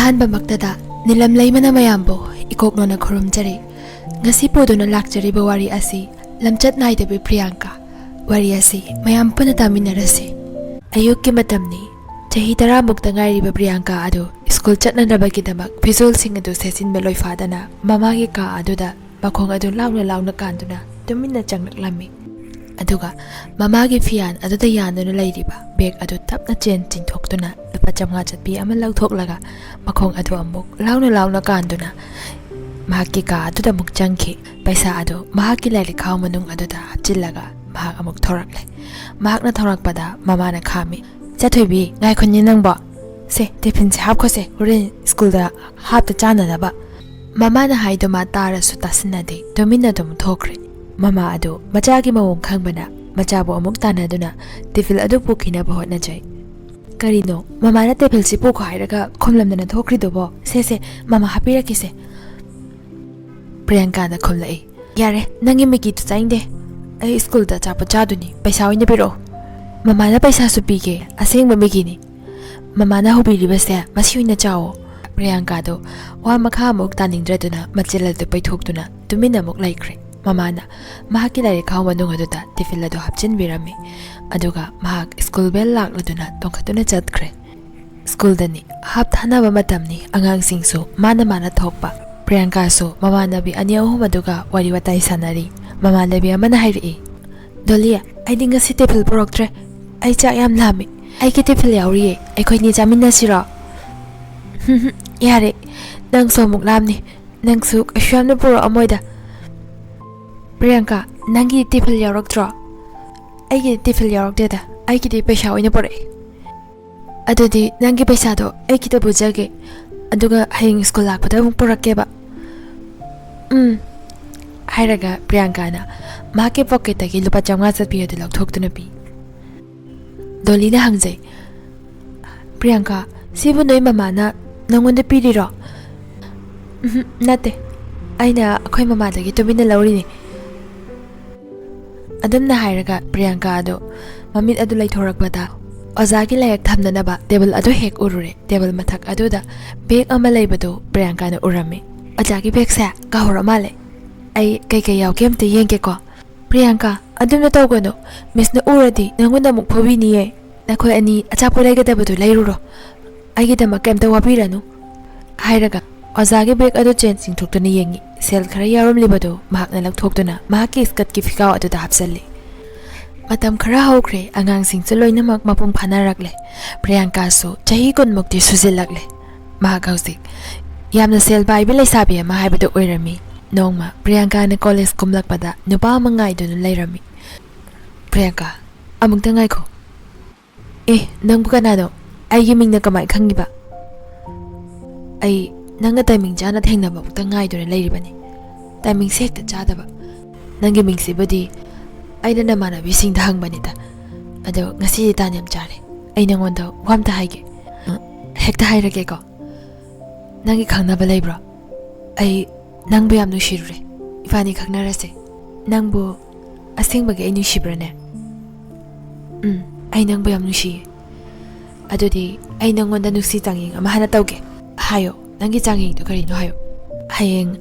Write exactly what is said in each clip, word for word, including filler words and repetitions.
ꯑꯍꯥꯟꯕꯃꯛꯇꯗ ꯅꯤꯂꯝ ꯂꯩꯃꯅ ꯃꯌꯥꯝꯕꯨ ꯏꯀꯣꯛꯅꯣꯅ ꯈꯨꯔꯨꯝꯖꯔꯤ꯫ ꯉꯁꯤ ꯄꯨꯗꯨꯅ ꯂꯥꯛꯆꯔꯤꯕ ꯋꯥꯔꯤ ꯑꯁꯤ ꯂꯝꯆꯠ ꯅꯥꯏꯗꯕꯤ ꯄ꯭ꯔꯤꯌꯥꯡꯀꯥ꯫ ꯋꯥꯔꯤ ꯑꯁꯤ ꯃꯌꯥꯝ ꯄꯨꯟꯅ ꯇꯥꯃꯤꯟꯅꯔꯁꯤ꯫ ꯑꯌꯨꯛꯀꯤ ꯃꯇꯝꯅꯤ꯫ ꯆꯍꯤ ꯇꯔꯥꯃꯨꯛꯇ ꯉꯥꯏꯔꯤꯕ ꯄ꯭ꯔꯤꯌꯥꯡꯀꯥ ꯑꯗꯨ ꯁ꯭ꯀꯨꯜ ꯆꯠꯅꯅꯕꯒꯤꯗꯃꯛ ꯐꯤꯖꯣꯜꯁꯤꯡ ꯑꯗꯨ ꯁꯦꯠꯆꯤꯟꯕ ꯂꯣꯏꯐꯥꯗꯅ ꯃꯃꯥꯒꯤ ꯀꯥ ꯑꯗꯨꯗ ꯃꯈꯣꯡ ꯑꯗꯨ ꯂꯥꯎꯅ ꯂꯥꯎꯅ ꯀꯥꯟꯗꯨꯅ ꯇꯨꯃꯤꯟꯅ ꯆꯪꯂꯛꯂꯝꯃꯤ꯫ ꯑꯗꯨꯒ ꯃꯃꯥꯒꯤ ꯐꯤꯌꯥꯟ ꯑꯗꯨꯗ ꯌꯥꯟꯗꯨꯅ ꯂꯩꯔꯤꯕ ꯕꯦꯒ ꯑꯗꯨ ꯇꯞꯅ ꯆꯦꯟ ꯆꯤꯡꯊꯣꯛꯇꯨꯅ ꯂꯨꯄꯥ ꯆꯥꯝꯃꯉꯥ ꯆꯠꯄꯤ ꯑꯃ ꯂꯧꯊꯣꯛꯂꯒ ꯃꯈꯣꯡ ꯑꯗꯨ ꯑꯃꯨꯛ ꯂꯥꯎꯅ ꯂꯥꯎꯅ ꯀꯥꯟꯗꯨꯅ ꯃꯍꯥꯛꯀꯤ ꯀꯥ ꯑꯗꯨꯗ ꯑꯃꯨꯛ ꯆꯪꯈꯤ꯫ ꯄꯩꯁꯥ ꯑꯗꯨ ꯃꯍꯥꯛꯀꯤ ꯂꯥꯏꯔꯤꯛ ꯈꯥꯎ ꯃꯅꯨꯡ ꯑꯗꯨꯗ ꯍꯥꯞꯆꯤꯜꯂꯒ ꯃꯍꯥꯛ ꯑꯃꯨꯛ ꯊꯣꯔꯛꯂꯦ꯫ ꯃꯍꯥꯛꯅ ꯊꯣꯔꯛꯄꯗ ꯃꯃꯥꯅ ꯈꯥꯝꯃꯤ꯫ "ꯆꯠꯊꯣꯏꯕꯤ, ꯉꯥꯏꯈꯣꯅꯦ ꯅꯪꯕꯣ꯫ ꯁꯦ, ꯇꯤꯐꯤꯟꯁꯦ ꯍꯥꯞꯈꯣꯁꯦ, ꯍꯣꯔꯦꯟ ꯁ꯭ꯀꯨꯜꯗ ꯍꯥꯞꯇ ꯆꯥꯅꯅꯕ꯫" ꯃꯃꯥꯅ ꯍꯥꯏꯗꯣ ꯃꯥ ꯇꯥꯔꯁꯨ ꯇꯥꯁꯤꯟꯅꯗꯦ, ꯇꯨꯃꯤꯟꯅ ꯑꯗꯨꯝ ꯊꯣꯛꯈ꯭ꯔꯦ꯫ ꯃꯃꯥ ꯑꯗꯨ ꯃꯆꯥꯒꯤ ꯃꯑꯣꯡ ꯈꯪꯕꯅ ꯃꯆꯥꯕꯨ ꯑꯃꯨꯛ ꯇꯥꯟꯅꯗꯨꯅ ꯇꯤꯐꯤꯜ ꯑꯗꯨ ꯄꯨꯈꯤꯅꯕ ꯍꯣꯠꯅꯖꯩ꯫ "ꯀꯔꯤꯅꯣ, ꯃꯃꯥꯅ ꯇꯤꯐꯤꯜꯁꯤ ꯄꯨꯈꯣ ꯍꯥꯏꯔꯒ ꯈꯨꯝꯂꯝꯗꯅ ꯊꯣꯛꯈ꯭ꯔꯤꯗꯨꯕꯣ? ꯁꯦ, ꯁꯦ, ꯃꯃꯥ ꯍꯥꯞꯄꯤꯔꯛꯀꯦꯁꯦ꯫" ꯄ꯭ꯔꯤꯌꯥꯡꯀꯥꯅ ꯈꯨꯝꯂꯛꯏ꯫ "ꯌꯥꯔꯦ, ꯅꯪꯒꯤ ꯃꯤꯒꯤꯗꯨ ꯆꯥꯅꯤꯡꯗꯦ꯫ ꯑꯩ ꯁ꯭ꯀꯨꯜꯗ ꯑꯆꯥꯄꯣꯠ ꯆꯥꯗꯣꯏꯅꯤ, ꯄꯩꯁꯥ ꯑꯣꯏꯅ ꯄꯤꯔꯛꯑꯣ꯫" "ꯃꯃꯥꯅ ꯄꯩꯁꯥꯁꯨ ꯄꯤꯒꯦ, ꯑꯁꯦꯡꯕ ꯃꯤꯒꯤꯅꯤ꯫ ꯃꯃꯥꯅ ꯍꯧꯕꯤꯔꯤꯕꯁꯦ ꯃꯁꯤ ꯑꯣꯏꯅ ꯆꯥꯎꯑꯣ꯫" ꯄ꯭ꯔꯤꯌꯥꯡꯀꯥꯗꯣ ꯋꯥ ꯃꯈꯥ ꯑꯃꯨꯛ ꯇꯥꯅꯤꯡꯗ꯭ꯔꯗꯨꯅ ꯃꯆꯤꯜ ꯑꯗꯨ ꯄꯩꯊꯣꯛꯇꯨꯅ ꯇꯨꯃꯤꯟꯅ ꯑꯃꯨꯛ ꯂꯩꯈ꯭ꯔꯦ꯫ ꯃꯃꯥꯅ ꯃꯍꯥꯛꯀꯤ ꯂꯥꯏꯔꯤꯛ ꯈꯥꯎ ꯃꯅꯨꯡ ꯑꯗꯨꯗ ꯇꯤꯐꯤꯜ ꯑꯗꯨ ꯍꯥꯞꯆꯤꯟꯕꯤꯔꯝꯃꯤ꯫ ꯑꯗꯨꯒ ꯃꯍꯥꯛ ꯁ꯭ꯀꯨꯜ ꯕꯦꯜ ꯂꯥꯛꯂꯗꯨꯅ ꯇꯣꯡꯈꯠꯇꯨꯅ ꯆꯠꯈ꯭ꯔꯦ꯫ ꯁ꯭ꯀꯨꯜꯗꯅꯤ꯫ ꯍꯥꯞ ꯊꯥꯅꯕ ꯃꯇꯝꯅꯤ꯫ ꯑꯉꯥꯡꯁꯤꯡꯁꯨ ꯃꯥꯅ ꯃꯥꯅ ꯊꯣꯛꯄ꯫ ꯄ꯭ꯔꯤꯌꯥꯡꯀꯥꯁꯨ ꯃꯃꯥꯟꯅꯕꯤ ꯑꯅꯤ ꯑꯍꯨꯝ ꯑꯗꯨꯒ ꯋꯥꯔꯤ ꯋꯥꯇꯥꯏ ꯁꯥꯟꯅꯔꯤ꯫ ꯃꯃꯥꯟꯅꯕꯤ ꯑꯃꯅ ꯍꯥꯏꯔꯛꯏ, "ꯗꯣꯂꯤ, ꯑꯩꯗꯤ ꯉꯁꯤ ꯇꯤꯐꯤꯜ ꯄꯨꯔꯛꯇ꯭ꯔꯦ꯫ ꯑꯩ ꯆꯥꯛ ꯌꯥꯝ ꯂꯥꯝꯃꯤ꯫ ꯑꯩꯒꯤ ꯇꯤꯐꯤꯜ ꯌꯥꯎꯔꯤꯌꯦ꯫ ꯑꯩꯈꯣꯏꯅꯤ ꯆꯥꯃꯤꯟꯅꯁꯤꯔꯣ?" "ꯌꯥꯔꯦ, ꯅꯪꯁꯨ ꯑꯃꯨꯛ ꯂꯥꯝꯅꯤ꯫ ꯅꯪꯁꯨ ꯀꯩꯁꯨ ꯌꯥꯝꯅ ꯄꯨꯔꯛꯑꯝꯃꯣꯏꯗ꯫" "ꯄ꯭ꯔꯤꯌꯥꯡꯀꯥ, ꯅꯪꯒꯤ ꯇꯤꯐꯤꯜ ꯌꯥꯎꯔꯛꯇ꯭ꯔꯣ?" "ꯑꯩꯒꯤꯗꯤ ꯇꯤꯐꯤꯜ ꯌꯥꯎꯔꯛꯇꯦꯗ꯫ ꯑꯩꯒꯤꯗꯤ ꯄꯩꯁꯥ ꯑꯣꯏꯅ ꯄꯨꯔꯛꯑꯦ꯫" "ꯑꯗꯨꯗꯤ ꯅꯪꯒꯤ ꯄꯩꯁꯥꯗꯣ ꯑꯩ ꯈꯤꯇ ꯄꯨꯖꯒꯦ, ꯑꯗꯨꯒ ꯍꯌꯦꯡ ꯁ꯭ꯀꯨꯜ ꯂꯥꯛꯄꯗ ꯑꯃꯨꯛ ꯄꯨꯔꯛꯀꯦꯕ꯫" "ꯎꯝ," ꯍꯥꯏꯔꯒ ꯄ꯭ꯔꯤꯌꯥꯡꯀꯥꯅ ꯃꯍꯥꯛꯀꯤ ꯄꯣꯀꯦꯠꯇꯒꯤ ꯂꯨꯄꯥ ꯆꯥꯝꯃꯉꯥ ꯆꯠꯄꯤ ꯑꯗꯨ ꯂꯧꯊꯣꯛꯇꯨꯅ ꯄꯤ꯫ ꯗꯣꯂꯤꯅ ꯍꯪꯖꯩ, "ꯄ꯭ꯔꯤꯌꯥꯡꯀꯥ, ꯁꯤꯕꯨ ꯅꯣꯏ ꯃꯃꯥꯅ ꯅꯪꯉꯣꯟꯗ ꯄꯤꯔꯤꯔꯣ?" "ꯎꯝꯍꯨꯝ, ꯅꯠꯇꯦ꯫ ꯑꯩꯅ ꯑꯩꯈꯣꯏ ꯃꯃꯥꯗꯒꯤ ꯇꯨꯃꯤꯟꯅ ꯂꯧꯔꯤꯅꯤ꯫" ꯑꯗꯨꯝꯅ ꯍꯥꯏꯔꯒ ꯄ꯭ꯔꯤꯌꯥꯡꯀꯥ ꯑꯗꯨ ꯃꯃꯤꯠ ꯑꯗꯨ ꯂꯩꯊꯣꯔꯛꯄꯗ ꯑꯣꯖꯥꯒꯤ ꯂꯥꯏꯔꯤꯛ ꯊꯝꯅꯅꯕ ꯇꯦꯕꯜ ꯑꯗꯨ ꯍꯦꯛ ꯎꯔꯨꯔꯦ꯫ ꯇꯦꯕꯜ ꯃꯊꯛ ꯑꯗꯨꯗ ꯕꯦꯒ ꯑꯃ ꯂꯩꯕꯗꯨ ꯄ꯭ꯔꯤꯌꯥꯡꯀꯥꯅ ꯎꯔꯝꯃꯤ꯫ "ꯑꯣꯖꯥꯒꯤ ꯕꯦꯒꯁꯦ ꯀꯥꯍꯧꯔ ꯃꯥꯜꯂꯦ꯫ ꯑꯩ ꯀꯩꯀꯩ ꯌꯥꯎꯒꯦ ꯑꯝꯇ ꯌꯦꯡꯒꯦꯀꯣ꯫" "ꯄ꯭ꯔꯤꯌꯥꯡꯀꯥ, ꯑꯗꯨꯝꯅ ꯇꯧꯒꯅꯨ꯫ ꯃꯤꯁꯅ ꯎꯔꯗꯤ ꯅꯪꯉꯣꯟꯗ ꯑꯃꯨꯛ ꯐꯨꯕꯤꯅꯤꯌꯦ꯫ ꯅꯈꯣꯏ ꯑꯅꯤ ꯑꯆꯥꯄꯣꯠ ꯂꯩꯒꯗꯕꯗꯨ ꯂꯩꯔꯨꯔꯣ꯫ ꯑꯩꯒꯤꯗꯃꯛ ꯀꯩꯝꯇ ꯋꯥꯕꯤꯔꯅꯨ," ꯍꯥꯏꯔꯒ ꯑꯣꯖꯥꯒꯤ ꯕꯦꯒ ꯑꯗꯨ ꯆꯦꯟ ꯆꯤꯡꯊꯣꯛꯇꯨꯅ ꯌꯦꯡꯉꯤ꯫ ꯁꯦꯜ ꯈꯔ ꯌꯥꯎꯔꯝꯂꯤꯕꯗꯨ ꯃꯍꯥꯛꯅ ꯂꯧꯊꯣꯛꯇꯨꯅ ꯃꯍꯥꯛꯀꯤ ꯁ꯭ꯀꯔꯠꯀꯤ ꯐꯤꯈꯥꯎ ꯑꯗꯨꯗ ꯍꯥꯞꯆꯜꯂꯤ꯫ ꯃꯇꯝ ꯈꯔ ꯍꯧꯈ꯭ꯔꯦ꯫ ꯑꯉꯥꯡꯁꯤꯡꯁꯨ ꯂꯣꯏꯅꯃꯛ ꯃꯄꯨꯡ ꯐꯥꯅꯔꯛꯂꯦ꯫ ꯄ꯭ꯔꯤꯌꯥꯡꯀꯥꯁꯨ ꯆꯍꯤ ꯀꯨꯟꯃꯨꯛꯇꯤ ꯁꯨꯖꯤꯜꯂꯛꯂꯦ꯫ ꯃꯍꯥꯛ ꯍꯧꯖꯤꯛ ꯌꯥꯝꯅ ꯁꯦꯜ ꯄꯥꯏꯕꯤ ꯂꯩꯁꯥꯕꯤ ꯑꯃ ꯍꯥꯏꯕꯗꯨ ꯑꯣꯏꯔꯝꯃꯤ꯫ ꯅꯣꯡꯃ ꯄ꯭ꯔꯤꯌꯥꯡꯀꯥꯅ ꯀꯣꯂꯦꯖ ꯀꯨꯝꯂꯛꯄꯗ ꯅꯨꯄꯥ ꯑꯃ ꯉꯥꯏꯗꯨꯅ ꯂꯩꯔꯝꯃꯤ꯫ "ꯄ꯭ꯔꯤꯌꯥꯡꯀꯥ, ꯑꯃꯨꯛꯇ ꯉꯥꯏꯈꯣ꯫" "ꯑꯦ, ꯅꯪꯕꯨ ꯀꯅꯥꯅꯣ? ꯑꯩꯒꯤ ꯃꯤꯡꯅ ꯀꯃꯥꯏ ꯈꯪꯉꯤꯕ?" "ꯑꯩ ꯅꯪꯒ ꯇꯥꯏꯃꯤꯡ ꯆꯥꯅ ꯊꯦꯡꯅꯕ ꯑꯃꯨꯛꯇ ꯉꯥꯏꯗꯨꯅ ꯂꯩꯔꯤꯕꯅꯤ꯫ ꯇꯥꯏꯃꯤꯡꯁꯦ ꯍꯦꯛꯇ ꯆꯥꯗꯕ꯫ ꯅꯪꯒꯤ ꯃꯤꯡꯁꯤꯕꯨꯗꯤ ꯑꯩꯅ ꯅꯃꯥꯟꯅꯕꯤꯁꯤꯡꯗ ꯍꯪꯕꯅꯤꯗ꯫ ꯑꯗꯣ ꯉꯁꯤꯗꯤ ꯇꯥꯟ ꯌꯥꯝ ꯆꯥꯔꯦ꯫ ꯑꯩ ꯅꯪꯉꯣꯟꯗ ꯋꯥ ꯑꯝꯇ ꯍꯥꯏꯒꯦ꯫" "ꯑ, ꯍꯦꯛꯇ ꯍꯥꯏꯔꯒꯦꯀꯣ꯫ ꯅꯪꯒꯤ ꯈꯪꯅꯕ ꯂꯩꯕ꯭ꯔꯣ? ꯑꯩ ꯅꯪꯕꯨ ꯌꯥꯝ ꯅꯨꯡꯁꯤꯔꯨꯔꯦ꯫ ꯏꯕꯥꯅꯤ ꯈꯪꯅꯔꯁꯦ꯫ ꯅꯪꯕꯨ ꯑꯁꯦꯡꯕꯒꯤ ꯑꯩ ꯅꯨꯡꯁꯤꯕ꯭ꯔꯥꯅꯦ?" "ꯎꯝ, ꯑꯩ ꯅꯪꯕꯨ ꯌꯥꯝ ꯅꯨꯡꯁꯤꯌꯦ꯫" "ꯑꯗꯨꯗꯤ ꯑꯩ ꯅꯪꯉꯣꯟꯗ ꯅꯨꯡꯁꯤ ꯆꯥꯡꯌꯦꯡ ꯑꯃ ꯍꯥꯟꯅ ꯇꯧꯒꯦ꯫" "ꯍꯥꯏꯌꯣ, ꯅꯪꯒꯤ ꯆꯥꯡꯌꯦꯡꯗꯣ ꯀꯔꯤꯅꯣ ꯍꯥꯏꯌꯣ꯫" "ꯍꯌꯦꯡ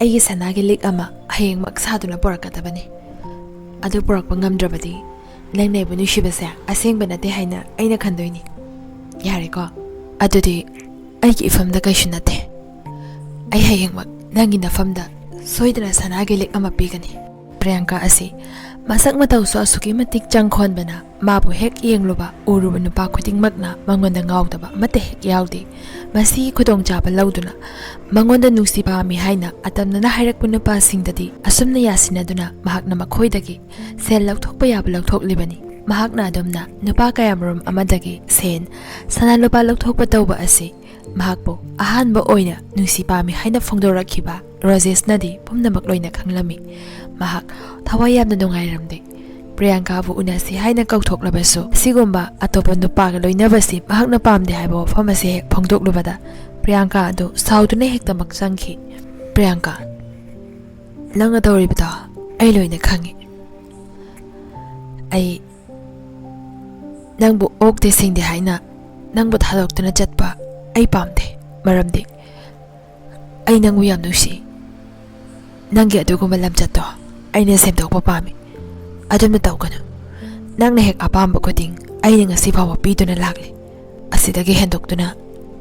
ꯑꯩꯒꯤ ꯁꯅꯥꯒꯤ ꯂꯤꯛ ꯑꯃ ꯍꯌꯦꯡꯃꯛ ꯁꯥꯗꯨꯅ ꯄꯨꯔꯛꯀꯗꯕꯅꯤ꯫ ꯑꯗꯨ ꯄꯨꯔꯛꯄ ꯉꯝꯗ꯭ꯔꯕꯗꯤ ꯅꯪꯅ ꯑꯩꯕꯨ ꯅꯨꯡꯁꯤꯕꯁꯦ ꯑꯁꯦꯡꯕ ꯅꯠꯇꯦ ꯍꯥꯏꯅ ꯑꯩꯅ ꯈꯟꯗꯣꯏꯅꯤ꯫ ꯌꯥꯔꯦꯀꯣ? ꯑꯗꯨꯗꯤ ꯑꯩꯒꯤ ꯏꯐꯝꯗ ꯀꯩꯁꯨ ꯅꯠꯇꯦ꯫ ꯑꯩ ꯍꯌꯦꯡꯃꯛ ꯅꯪꯒꯤ ꯅꯐꯝꯗ ꯁꯣꯏꯗꯅ ꯁꯅꯥꯒꯤ ꯂꯤꯛ ꯑꯃ ꯄꯤꯒꯅꯤ꯫" ꯄ꯭ꯔꯤꯌꯥꯡꯀꯥ ꯑꯁꯤ ꯃꯁꯛ ꯃꯇꯧꯁꯨ ꯑꯁꯨꯛꯀꯤ ꯃꯇꯤꯛ ꯆꯪꯈꯣꯟꯕꯅ ꯃꯥꯕꯨ ꯍꯦꯛ ꯌꯦꯡꯂꯨꯕ ꯎꯔꯨꯕ ꯅꯨꯄꯥ ꯈꯨꯗꯤꯡꯃꯛꯅ ꯃꯉꯣꯟꯗ ꯉꯥꯎꯗꯕ ꯑꯃꯠꯇ ꯍꯦꯛ ꯌꯥꯎꯗꯦ꯫ ꯃꯁꯤꯒꯤ ꯈꯨꯗꯣꯡꯆꯥꯕ ꯂꯧꯗꯨꯅ ꯃꯉꯣꯟꯗ ꯅꯨꯡꯁꯤ ꯄꯥꯝꯃꯤ ꯍꯥꯏꯅ ꯑꯇꯝꯅꯅ ꯍꯥꯏꯔꯛꯄ ꯅꯨꯄꯥꯁꯤꯡꯗꯗꯤ ꯑꯁꯨꯝꯅ ꯌꯥꯁꯤꯟꯅꯗꯨꯅ ꯃꯍꯥꯛꯅ ꯃꯈꯣꯏꯗꯒꯤ ꯁꯦꯜ ꯂꯧꯊꯣꯛꯄ ꯌꯥꯕ ꯂꯧꯊꯣꯛꯂꯤꯕꯅꯤ꯫ ꯃꯍꯥꯛꯅ ꯑꯗꯨꯝꯅ ꯅꯨꯄꯥ ꯀꯌꯥꯃꯔꯨꯝ ꯑꯃꯗꯒꯤ ꯁꯦꯟ, ꯁꯅꯥ ꯂꯨꯄꯥ ꯂꯧꯊꯣꯛꯄ ꯇꯧꯕ ꯑꯁꯤ ꯃꯍꯥꯛꯄꯨ ꯑꯍꯥꯟꯕ ꯑꯣꯏꯅ ꯅꯨꯡꯁꯤ ꯄꯥꯝꯃꯤ ꯍꯥꯏꯅ ꯐꯣꯡꯗꯣꯔꯛꯈꯤꯕ ꯔꯣꯖꯦꯁꯅꯗꯤ ꯄꯨꯝꯅꯃꯛ ꯂꯣꯏꯅ ꯈꯪꯂꯝꯃꯤ꯫ ꯃꯍꯥꯛ ꯊꯋꯥꯏ ꯌꯥꯝꯅ ꯅꯨꯡꯉꯥꯏꯔꯝꯗꯦ꯫ ꯄ꯭ꯔꯤꯌꯥꯡꯀꯥꯕꯨ ꯎꯅꯁꯤ ꯍꯥꯏꯅ ꯀꯧꯊꯣꯛꯂꯕꯁꯨ, ꯑꯁꯤꯒꯨꯝꯕ ꯑꯇꯣꯞꯄ ꯅꯨꯄꯥꯒ ꯂꯣꯏꯅꯕꯁꯤ ꯃꯍꯥꯛꯅ ꯄꯥꯝꯗꯦ ꯍꯥꯏꯕ ꯋꯥꯐꯝ ꯑꯁꯤ ꯍꯦꯛ ꯐꯣꯡꯗꯣꯛꯂꯨꯕꯗ, ꯄ꯭ꯔꯤꯌꯥꯡꯀꯥ ꯑꯗꯨ ꯁꯥꯎꯗꯨꯅ ꯍꯦꯛꯇꯃꯛ ꯆꯪꯈꯤ꯫ "ꯄ꯭ꯔꯤꯌꯥꯡꯀꯥ, ꯅꯪꯅ ꯇꯧꯔꯤꯕꯗꯣ ꯑꯩ ꯂꯣꯏꯅ ꯈꯪꯉꯤ꯫ ꯑꯩ ꯅꯪꯕꯨ ꯑꯣꯛꯇꯦ ꯁꯤꯡꯗꯦ ꯍꯥꯏꯅ ꯅꯪꯕꯨ ꯊꯥꯗꯣꯛꯇꯨꯅ ꯆꯠꯄ ꯑꯩ ꯄꯥꯝꯗꯦ꯫ ꯃꯔꯝꯗꯤ ꯑꯩ ꯅꯪꯕꯨ ꯌꯥꯝ ꯅꯨꯡꯁꯤ꯫ ꯅꯪꯒꯤ ꯑꯗꯨꯒꯨꯝꯕ ꯂꯝꯆꯠꯇꯣ ꯑꯩꯅ ꯁꯦꯝꯗꯣꯛꯄ ꯄꯥꯝꯃꯤ꯫ ꯑꯗꯨꯝꯅ ꯇꯧꯒꯅꯨ꯫ ꯅꯪꯅ ꯍꯦꯛ ꯑꯄꯥꯝꯕ ꯈꯨꯗꯤꯡ ꯑꯩꯅ ꯉꯁꯤ ꯐꯥꯎꯕ ꯄꯤꯗꯨꯅ ꯂꯥꯛꯂꯤ꯫ ꯑꯁꯤꯗꯒꯤ ꯍꯦꯟꯗꯣꯛꯇꯨꯅ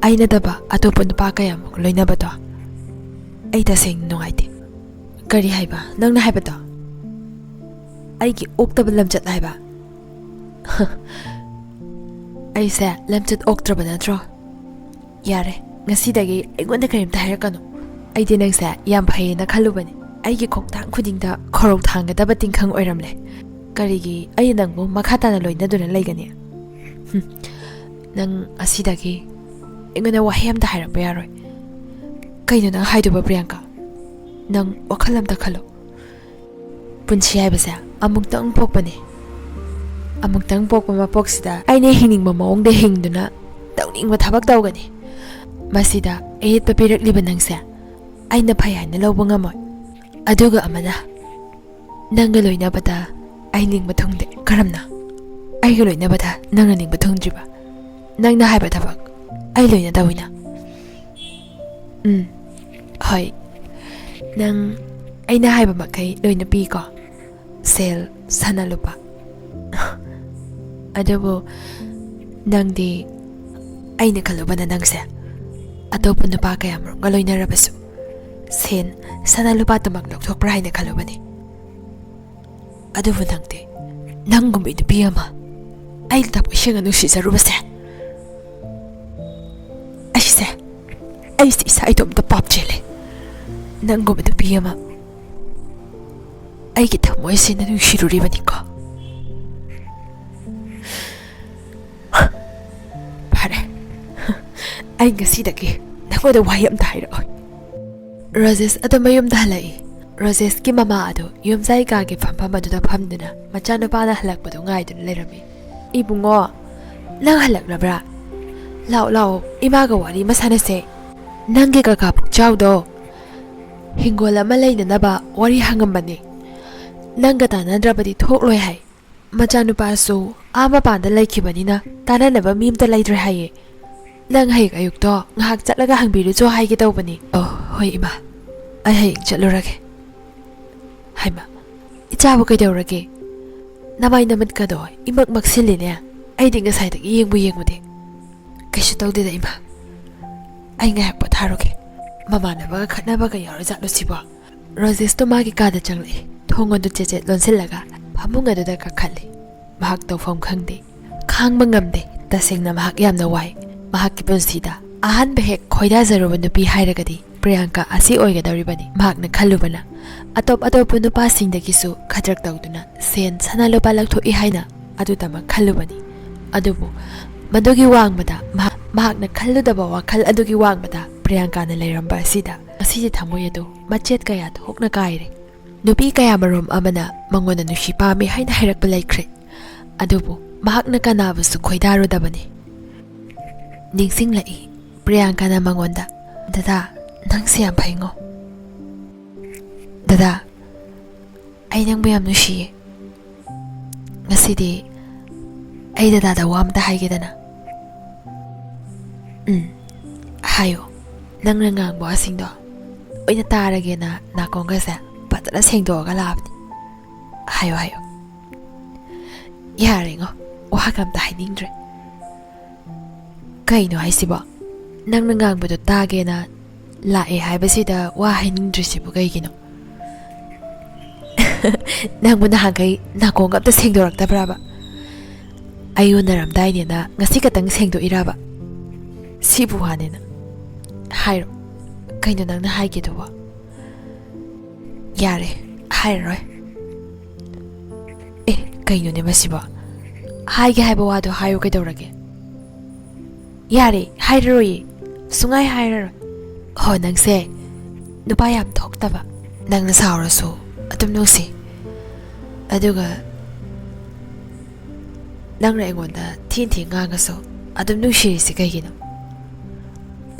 ꯑꯩ ꯅꯠꯇꯕ ꯑꯇꯣꯞꯄ ꯅꯨꯄꯥ ꯀꯌꯥꯃꯨꯛ ꯂꯣꯏꯅꯕꯗꯣ ꯑꯩ ꯇꯁꯦꯡꯅ ꯅꯨꯡꯉꯥꯏꯇꯦ꯫ ꯀꯔꯤ ꯍꯥꯏꯕ? ꯅꯪꯅ ꯍꯥꯏꯕꯗꯣ ꯑꯩꯒꯤ ꯑꯣꯛꯇꯕ ꯂꯝꯆꯠ ꯍꯥꯏꯕ? ꯑꯩꯁꯦ ꯂꯝꯆꯠ ꯑꯣꯛꯇ꯭ꯔꯕ ꯅꯠꯇ꯭ꯔꯣ? ꯌꯥꯔꯦ, ꯉꯁꯤꯗꯒꯤ ꯑꯩꯉꯣꯟꯗ ꯀꯔꯤꯝꯇ ꯍꯥꯏꯔꯛꯀꯅꯨ꯫ ꯑꯩꯗꯤ ꯅꯪꯁꯦ ꯌꯥꯝ ꯐꯩꯌꯦꯅ ꯈꯜꯂꯨꯕꯅꯤ꯫ ꯑꯩꯒꯤ ꯈꯣꯡꯊꯥꯡ ꯈꯨꯗꯤꯡꯗ ꯈꯣꯔꯧ ꯊꯥꯡꯒꯗꯕ ꯇꯤꯡꯈꯪ ꯑꯣꯏꯔꯝꯂꯦ꯫ ꯀꯔꯤꯒꯤ ꯑꯩꯅ ꯅꯪꯕꯨ ꯃꯈꯥ ꯇꯥꯅ ꯂꯣꯏꯅꯗꯨꯅ ꯂꯩꯒꯅꯤ? ꯍꯨꯝ, ꯅꯪ ꯉꯁꯤꯗꯒꯤ ꯑꯩꯉꯣꯟꯗ ꯋꯥꯍꯩ ꯑꯝꯇ ꯍꯥꯏꯔꯛꯄ ꯌꯥꯔꯣꯏ꯫ ꯀꯩꯅꯣ ꯅꯪ ꯍꯥꯏꯗꯨꯕ, ꯄ꯭ꯔꯤꯌꯥꯡꯀꯥ? ꯅꯪ ꯋꯥꯈꯜ ꯑꯝꯇ ꯈꯜꯂꯣ꯫ ꯄꯨꯟꯁꯤ ꯍꯥꯏꯕꯁꯦ ꯑꯃꯨꯛꯇꯪ ꯄꯣꯛꯄꯅꯤ꯫ ꯑꯃꯨꯛꯇꯪ ꯄꯣꯛꯄ ꯃꯄꯣꯛꯁꯤꯗ ꯑꯩꯅ ꯍꯤꯡꯅꯤꯡꯕ ꯃꯑꯣꯡꯗ ꯍꯤꯡꯗꯨꯅ ꯇꯧꯅꯤꯡꯕ ꯊꯕꯛ ꯇꯧꯒꯅꯤ꯫ ꯃꯁꯤꯗ ꯑꯌꯦꯠꯄ ꯄꯤꯔꯛꯂꯤꯕ ꯅꯪꯁꯦ ꯑꯩꯅ ꯐꯩ ꯍꯥꯏꯅ ꯂꯧꯕ ꯉꯝꯃꯣꯏ꯫ ꯑꯗꯨꯒ ꯑꯃꯅ, ꯅꯪꯒ ꯂꯣꯏꯅꯕꯗ ꯑꯩ ꯅꯤꯡꯕ ꯊꯨꯡꯗꯦ꯫ ꯀꯔꯝꯅ? ꯑꯩꯒ ꯂꯣꯏꯅꯕꯗ ꯅꯪꯅ ꯅꯤꯡꯕ ꯊꯨꯡꯗ꯭ꯔꯤꯕ? ꯅꯪꯅ ꯍꯥꯏꯕ ꯊꯕꯛ ꯑꯩ ꯂꯣꯏꯅ ꯇꯧꯏꯅ꯫ ꯎꯝ, ꯍꯣꯏ, ꯅꯪ ꯑꯩꯅ ꯍꯥꯏꯕ ꯃꯈꯩ ꯂꯣꯏꯅ ꯄꯤꯀꯣ꯫ ꯁꯦꯜ, ꯁꯅꯥ, ꯂꯨꯄꯥ꯫ ꯑꯗꯨꯕꯨ ꯅꯪꯗꯤ, ꯑꯩꯅ ꯈꯜꯂꯨꯕꯅ ꯅꯪꯁꯦ ꯑꯇꯣꯞꯄ ꯅꯨꯄꯥ ꯀꯌꯥꯃꯔꯨꯝꯒ ꯂꯣꯏꯅꯔꯕꯁꯨ ꯁꯦꯟ, ꯁꯅꯥ, ꯂꯨꯄꯥꯗꯨꯃꯛ ꯂꯧꯊꯣꯛꯄ꯭ꯔꯥ ꯍꯥꯏꯅ ꯈꯜꯂꯨꯕꯅꯤ꯫ ꯑꯗꯨꯕꯨ ꯅꯪꯗꯤ, ꯅꯪꯒꯨꯝꯕꯤ ꯅꯨꯄꯤ ꯑꯃ ꯑꯩ ꯊꯃꯣꯏ ꯁꯦꯡꯅ ꯅꯨꯡꯁꯤꯖꯔꯨꯕꯁꯦ, ꯑꯩꯁꯦ, ꯑꯩꯁꯦ ꯏꯁꯥ ꯏꯇꯣꯝꯇ ꯄꯥꯞ ꯆꯦꯜꯂꯦ꯫ ꯅꯪꯒꯨꯝꯕ ꯅꯨꯄꯤ ꯑꯃ ꯑꯩꯒꯤ ꯊꯃꯣꯏꯁꯤꯅ ꯅꯨꯡꯁꯤꯔꯨꯔꯤꯕꯅꯤꯀꯣ꯫ ꯐꯔꯦ, ꯑꯩ ꯉꯁꯤꯗꯒꯤ ꯅꯪꯉꯣꯟꯗ ꯋꯥꯍꯩ ꯑꯝꯇ ꯍꯥꯏꯔꯛꯑꯣꯏ꯫ ꯔꯣꯖꯦꯁ ꯑꯗꯨ ꯃꯌꯨꯝꯗ ꯍꯜꯂꯛꯏ꯫ ꯔꯣꯖꯦꯁꯀꯤ ꯃꯃꯥ ꯑꯗꯨ ꯌꯨꯝꯖꯥꯏ ꯀꯥꯒꯤ ꯐꯝꯐꯝ ꯑꯗꯨꯗ ꯐꯝꯗꯨꯅ ꯃꯆꯥꯅꯨꯄꯥꯅ ꯍꯜꯂꯛꯄꯗꯨ ꯉꯥꯏꯗꯨꯅ ꯂꯩꯔꯝꯃꯤ꯫ "ꯏꯕꯨꯡꯉꯣ, ꯅꯪ ꯍꯜꯂꯛꯂꯕ꯭ꯔꯥ? ꯂꯥꯛꯑꯣ, ꯂꯥꯛꯑꯣ, ꯏꯃꯥꯒ ꯋꯥꯔꯤ ꯑꯃ ꯁꯥꯟꯅꯁꯦ꯫ ꯅꯪꯒꯤ ꯀꯀꯥ ꯄꯨꯛꯆꯥꯎꯗꯣ ꯍꯤꯡꯒꯣꯜ ꯑꯃ ꯂꯩꯅꯅꯕ ꯋꯥꯔꯤ ꯍꯪꯉꯝꯕꯅꯤ꯫ ꯅꯪꯒ ꯇꯥꯟꯅꯗ꯭ꯔꯕꯗꯤ ꯊꯣꯛꯂꯣꯏ ꯍꯥꯏ꯫ ꯃꯆꯥꯅꯨꯄꯥꯁꯨ ꯑꯥ ꯃꯄꯥꯟꯗ ꯂꯩꯈꯤꯕꯅꯤꯅ ꯇꯥꯟꯅꯅꯕ ꯃꯤ ꯑꯝꯇ ꯂꯩꯇ꯭ꯔꯦ ꯍꯥꯏꯌꯦ꯫ ꯅꯪ ꯍꯌꯦꯡ ꯑꯌꯨꯛꯇꯣ ꯉꯥꯏꯍꯥꯛ ꯆꯠꯂꯒ ꯍꯪꯕꯤꯔꯨꯆꯣ ꯍꯥꯏꯒꯦ ꯇꯧꯕꯅꯤ꯫ ꯑꯣ, ꯍꯣꯏ ꯏꯃꯥ, ꯑꯩ ꯍꯌꯦꯡ ꯆꯠꯂꯨꯔꯒꯦ꯫ ꯍꯩꯃꯥ, ꯏꯆꯥꯕꯨ ꯀꯩꯗꯧꯔꯒꯦ? ꯅꯃꯥꯏ ꯅꯃꯤꯠꯀꯗꯣ ꯏꯃꯛ ꯃꯛꯁꯤꯜꯂꯤꯅꯦ꯫ ꯑꯩꯗꯤ ꯉꯁꯥꯏꯗꯒꯤ ꯌꯦꯡꯕꯨ ꯌꯦꯡꯉꯨꯗꯦ꯫ ꯀꯩꯁꯨ ꯇꯧꯗꯦꯗ ꯏꯃꯥ, ꯑꯩ ꯉꯥꯏꯍꯥꯛ ꯄꯣꯊꯥꯔꯨꯒꯦ꯫ ꯃꯃꯥꯟꯅꯕꯒ ꯈꯠꯅꯕꯒ ꯌꯥꯎꯔꯖꯥꯠꯂꯣ ꯁꯤꯕꯣ? ꯔꯣꯖꯦꯁꯇꯣ ꯃꯥꯒꯤ ꯀꯥꯗ ꯆꯪꯂꯛꯏ꯫ ꯊꯣꯡ ꯑꯗꯨ ꯆꯦꯠ ꯆꯦꯠ ꯂꯣꯟꯁꯤꯜꯂꯒ ꯐꯃꯨꯡ ꯑꯗꯨꯗ ꯀꯥꯈꯠꯂꯤ꯫ ꯃꯍꯥꯛ ꯇꯧꯐꯝ ꯈꯪꯗꯦ, ꯈꯥꯡꯕ ꯉꯝꯗꯦ꯫ ꯇꯁꯦꯡꯅ ꯃꯍꯥꯛ ꯌꯥꯝꯅ ꯋꯥꯏ꯫ ꯃꯍꯥꯛꯀꯤ ꯄꯨꯟꯁꯤꯗ ꯑꯍꯥꯟꯕ ꯍꯦꯛ ꯈꯣꯏꯗꯥꯖꯔꯨꯕ ꯅꯨꯄꯤ ꯍꯥꯏꯔꯒꯗꯤ ꯄ꯭ꯔꯤꯌꯥꯡꯀꯥ ꯑꯁꯤ ꯑꯣꯏꯒꯗꯧꯔꯤꯕꯅꯤ꯫ ꯃꯍꯥꯛꯅ ꯈꯜꯂꯨꯕꯅ ꯑꯇꯣꯞ ꯑꯇꯣꯞꯄ ꯅꯨꯄꯥꯁꯤꯡꯗꯒꯤꯁꯨ ꯈꯗ꯭ꯔꯛ ꯇꯧꯗꯨꯅ ꯁꯦꯟ ꯁꯅꯥ ꯂꯨꯄꯥ ꯂꯧꯊꯣꯛꯏ ꯍꯥꯏꯅ ꯑꯗꯨꯇꯃꯛ ꯈꯜꯂꯨꯕꯅꯤ꯫ ꯑꯗꯨꯕꯨ ꯃꯗꯨꯒꯤ ꯋꯥꯡꯃꯗ ꯃꯍꯥꯛ, ꯃꯍꯥꯛꯅ ꯈꯜꯂꯨꯗꯕ ꯋꯥꯈꯜ ꯑꯗꯨꯒꯤ ꯋꯥꯡꯃꯗ ꯄ꯭ꯔꯤꯌꯥꯡꯀꯥꯅ ꯂꯩꯔꯝꯕ ꯑꯁꯤꯗ ꯉꯁꯤꯗꯤ ꯊꯃꯣꯏ ꯑꯗꯨ ꯃꯆꯦꯠ ꯀꯌꯥ ꯊꯣꯛꯅ ꯀꯥꯏꯔꯦ꯫ ꯅꯨꯄꯤ ꯀꯌꯥꯃꯔꯨꯝ ꯑꯃꯅ ꯃꯉꯣꯟꯗ ꯅꯨꯡꯁꯤ ꯄꯥꯝꯃꯤ ꯍꯥꯏꯅ ꯍꯥꯏꯔꯛꯄ ꯂꯩꯈ꯭ꯔꯦ꯫ ꯑꯗꯨꯕꯨ ꯃꯍꯥꯛꯅ ꯀꯅꯥꯕꯨꯁꯨ ꯈꯣꯏꯗꯥꯔꯨꯗꯕꯅꯤ꯫ ꯅꯤꯡꯁꯤꯡꯂꯛꯏ ꯄ꯭ꯔꯤꯌꯥꯡꯀꯥꯅ ꯃꯉꯣꯟꯗ, "ꯗꯗꯥ, ꯅꯪꯁꯦ ꯌꯥꯝ ꯐꯩꯉꯣ꯫ ꯗꯗꯥ, ꯑꯩ ꯅꯪꯕꯨ ꯌꯥꯝ ꯅꯨꯡꯁꯤꯌꯦ꯫ ꯉꯁꯤꯗꯤ ꯑꯩ ꯗꯗꯥꯗ ꯋꯥ ꯑꯝꯇ ꯍꯥꯏꯒꯦꯗꯅ꯫" "ꯎꯝ, ꯍꯥꯏꯌꯣ꯫ ꯅꯪꯅ ꯉꯥꯡꯕ ꯋꯥꯁꯤꯡꯗꯣ ꯂꯣꯏꯅ ꯇꯥꯔꯒꯦꯅ ꯅꯥꯀꯣꯡꯒꯁꯦ ꯐꯖꯅ ꯁꯦꯡꯗꯣꯛꯑꯒ ꯂꯥꯛꯑꯕꯅꯤ꯫ ꯍꯥꯏꯌꯣ, ꯍꯥꯏꯌꯣ꯫" "ꯌꯥꯔꯦꯉꯣ, ꯋꯥꯒ ꯑꯝꯇ ꯍꯥꯏꯅꯤꯡꯗ꯭ꯔꯦ꯫" "ꯀꯩꯅꯣ ꯍꯥꯏꯁꯤꯕꯣ? ꯅꯪꯅ ꯉꯥꯡꯕꯗꯣ ꯇꯥꯒꯦꯅ ꯂꯥꯛꯑꯦ ꯍꯥꯏꯕꯁꯤꯗ ꯋꯥ ꯍꯥꯏꯅꯤꯡꯗ꯭ꯔꯤꯁꯤꯕꯨ ꯀꯩꯒꯤꯅꯣ?" "ꯅꯪꯕꯨ ꯅꯍꯥꯟꯈꯩ ꯅꯥꯀꯣꯡꯒ ꯑꯝꯇ ꯁꯦꯡꯗꯣꯔꯛꯇꯕ꯭ꯔꯕ? ꯑꯩ ꯎꯅꯔꯝꯗꯥꯏꯅꯦꯅ ꯉꯁꯤ ꯈꯛꯇꯪ ꯁꯦꯡꯗꯣꯛꯏꯔꯕ? ꯁꯤꯕꯨ ꯋꯥꯅꯦꯅ꯫ ꯍꯥꯏꯔꯣ, ꯀꯩꯅꯣ ꯅꯪꯅ ꯍꯥꯏꯒꯦꯗꯨꯕꯣ?" "ꯌꯥꯔꯦ, ꯍꯥꯏꯔꯔꯣꯏ꯫" "ꯑꯦ, ꯀꯩꯅꯣꯅꯦ ꯃꯁꯤꯕꯣ? ꯍꯥꯏꯒꯦ ꯍꯥꯏꯕ ꯋꯥꯗꯣ ꯍꯥꯏꯌꯨ ꯀꯩꯗꯧꯔꯒꯦ?" "ꯌꯥꯔꯦ, ꯍꯥꯏꯔꯔꯣꯏꯌꯦ꯫ ꯁꯨꯡꯍꯥꯏ ꯍꯥꯏꯔꯔꯣꯏ꯫" "ꯍꯣ, ꯅꯪꯁꯦ ꯅꯨꯄꯥ ꯌꯥꯝ ꯊꯣꯛꯇꯕ꯫ ꯅꯪꯅ ꯁꯥꯎꯔꯁꯨ ꯑꯗꯨꯝ ꯅꯨꯡꯁꯤ꯫ ꯑꯗꯨꯒ ꯅꯪꯅ ꯑꯩꯉꯣꯟꯗ ꯊꯤꯅ ꯊꯤꯅ ꯉꯥꯡꯉꯁꯨ ꯑꯗꯨꯝ ꯅꯨꯡꯁꯤꯔꯤꯁꯤ ꯀꯩꯒꯤꯅꯣ?"